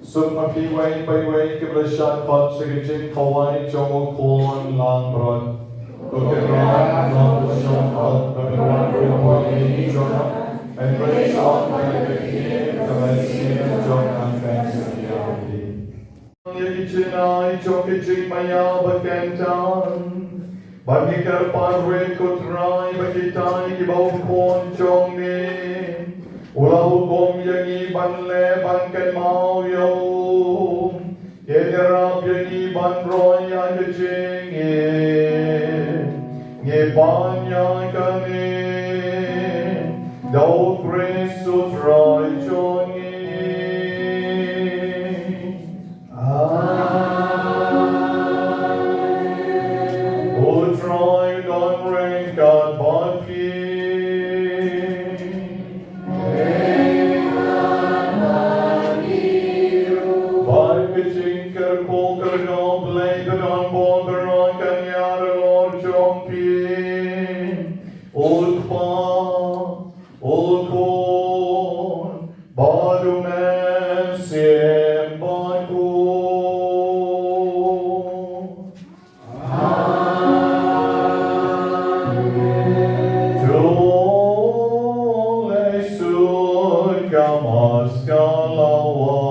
Suk ma phi iwei pa iwei kiba la shah khot sha ka jingkhawai jong U Khun Langbrot. Ko Kynrad, long ba shong khot, ba pynwan ruh ïa ki jong nga. Hynrei shong ba ïa ki, ka mynsiem jong nga kan sngewthuh ïa ki. Ïa ki jingai jong ki jingmaïa ba kyntan. Bad ngi kyrpad ruh ko Trai ba kita kiba u Khun jong ngi u la hukum ïa ngi ban leh ban kynmaw ïa u, kin ïarap ïa ngi ban roi ïa ka jingim. Ngi pan ïa kane da U Khrist U Trai jong ngi. Amen. U Trai u don ryngkat bad phi. Bad ka jingkyrkhu kyrdoh U Blei ba don bun baroh kan ïaid halor jong phi. U Kpa, U Khun, bad U Mynsiem Bakhuid. Amen. To leit suk ka Mass ka la wan.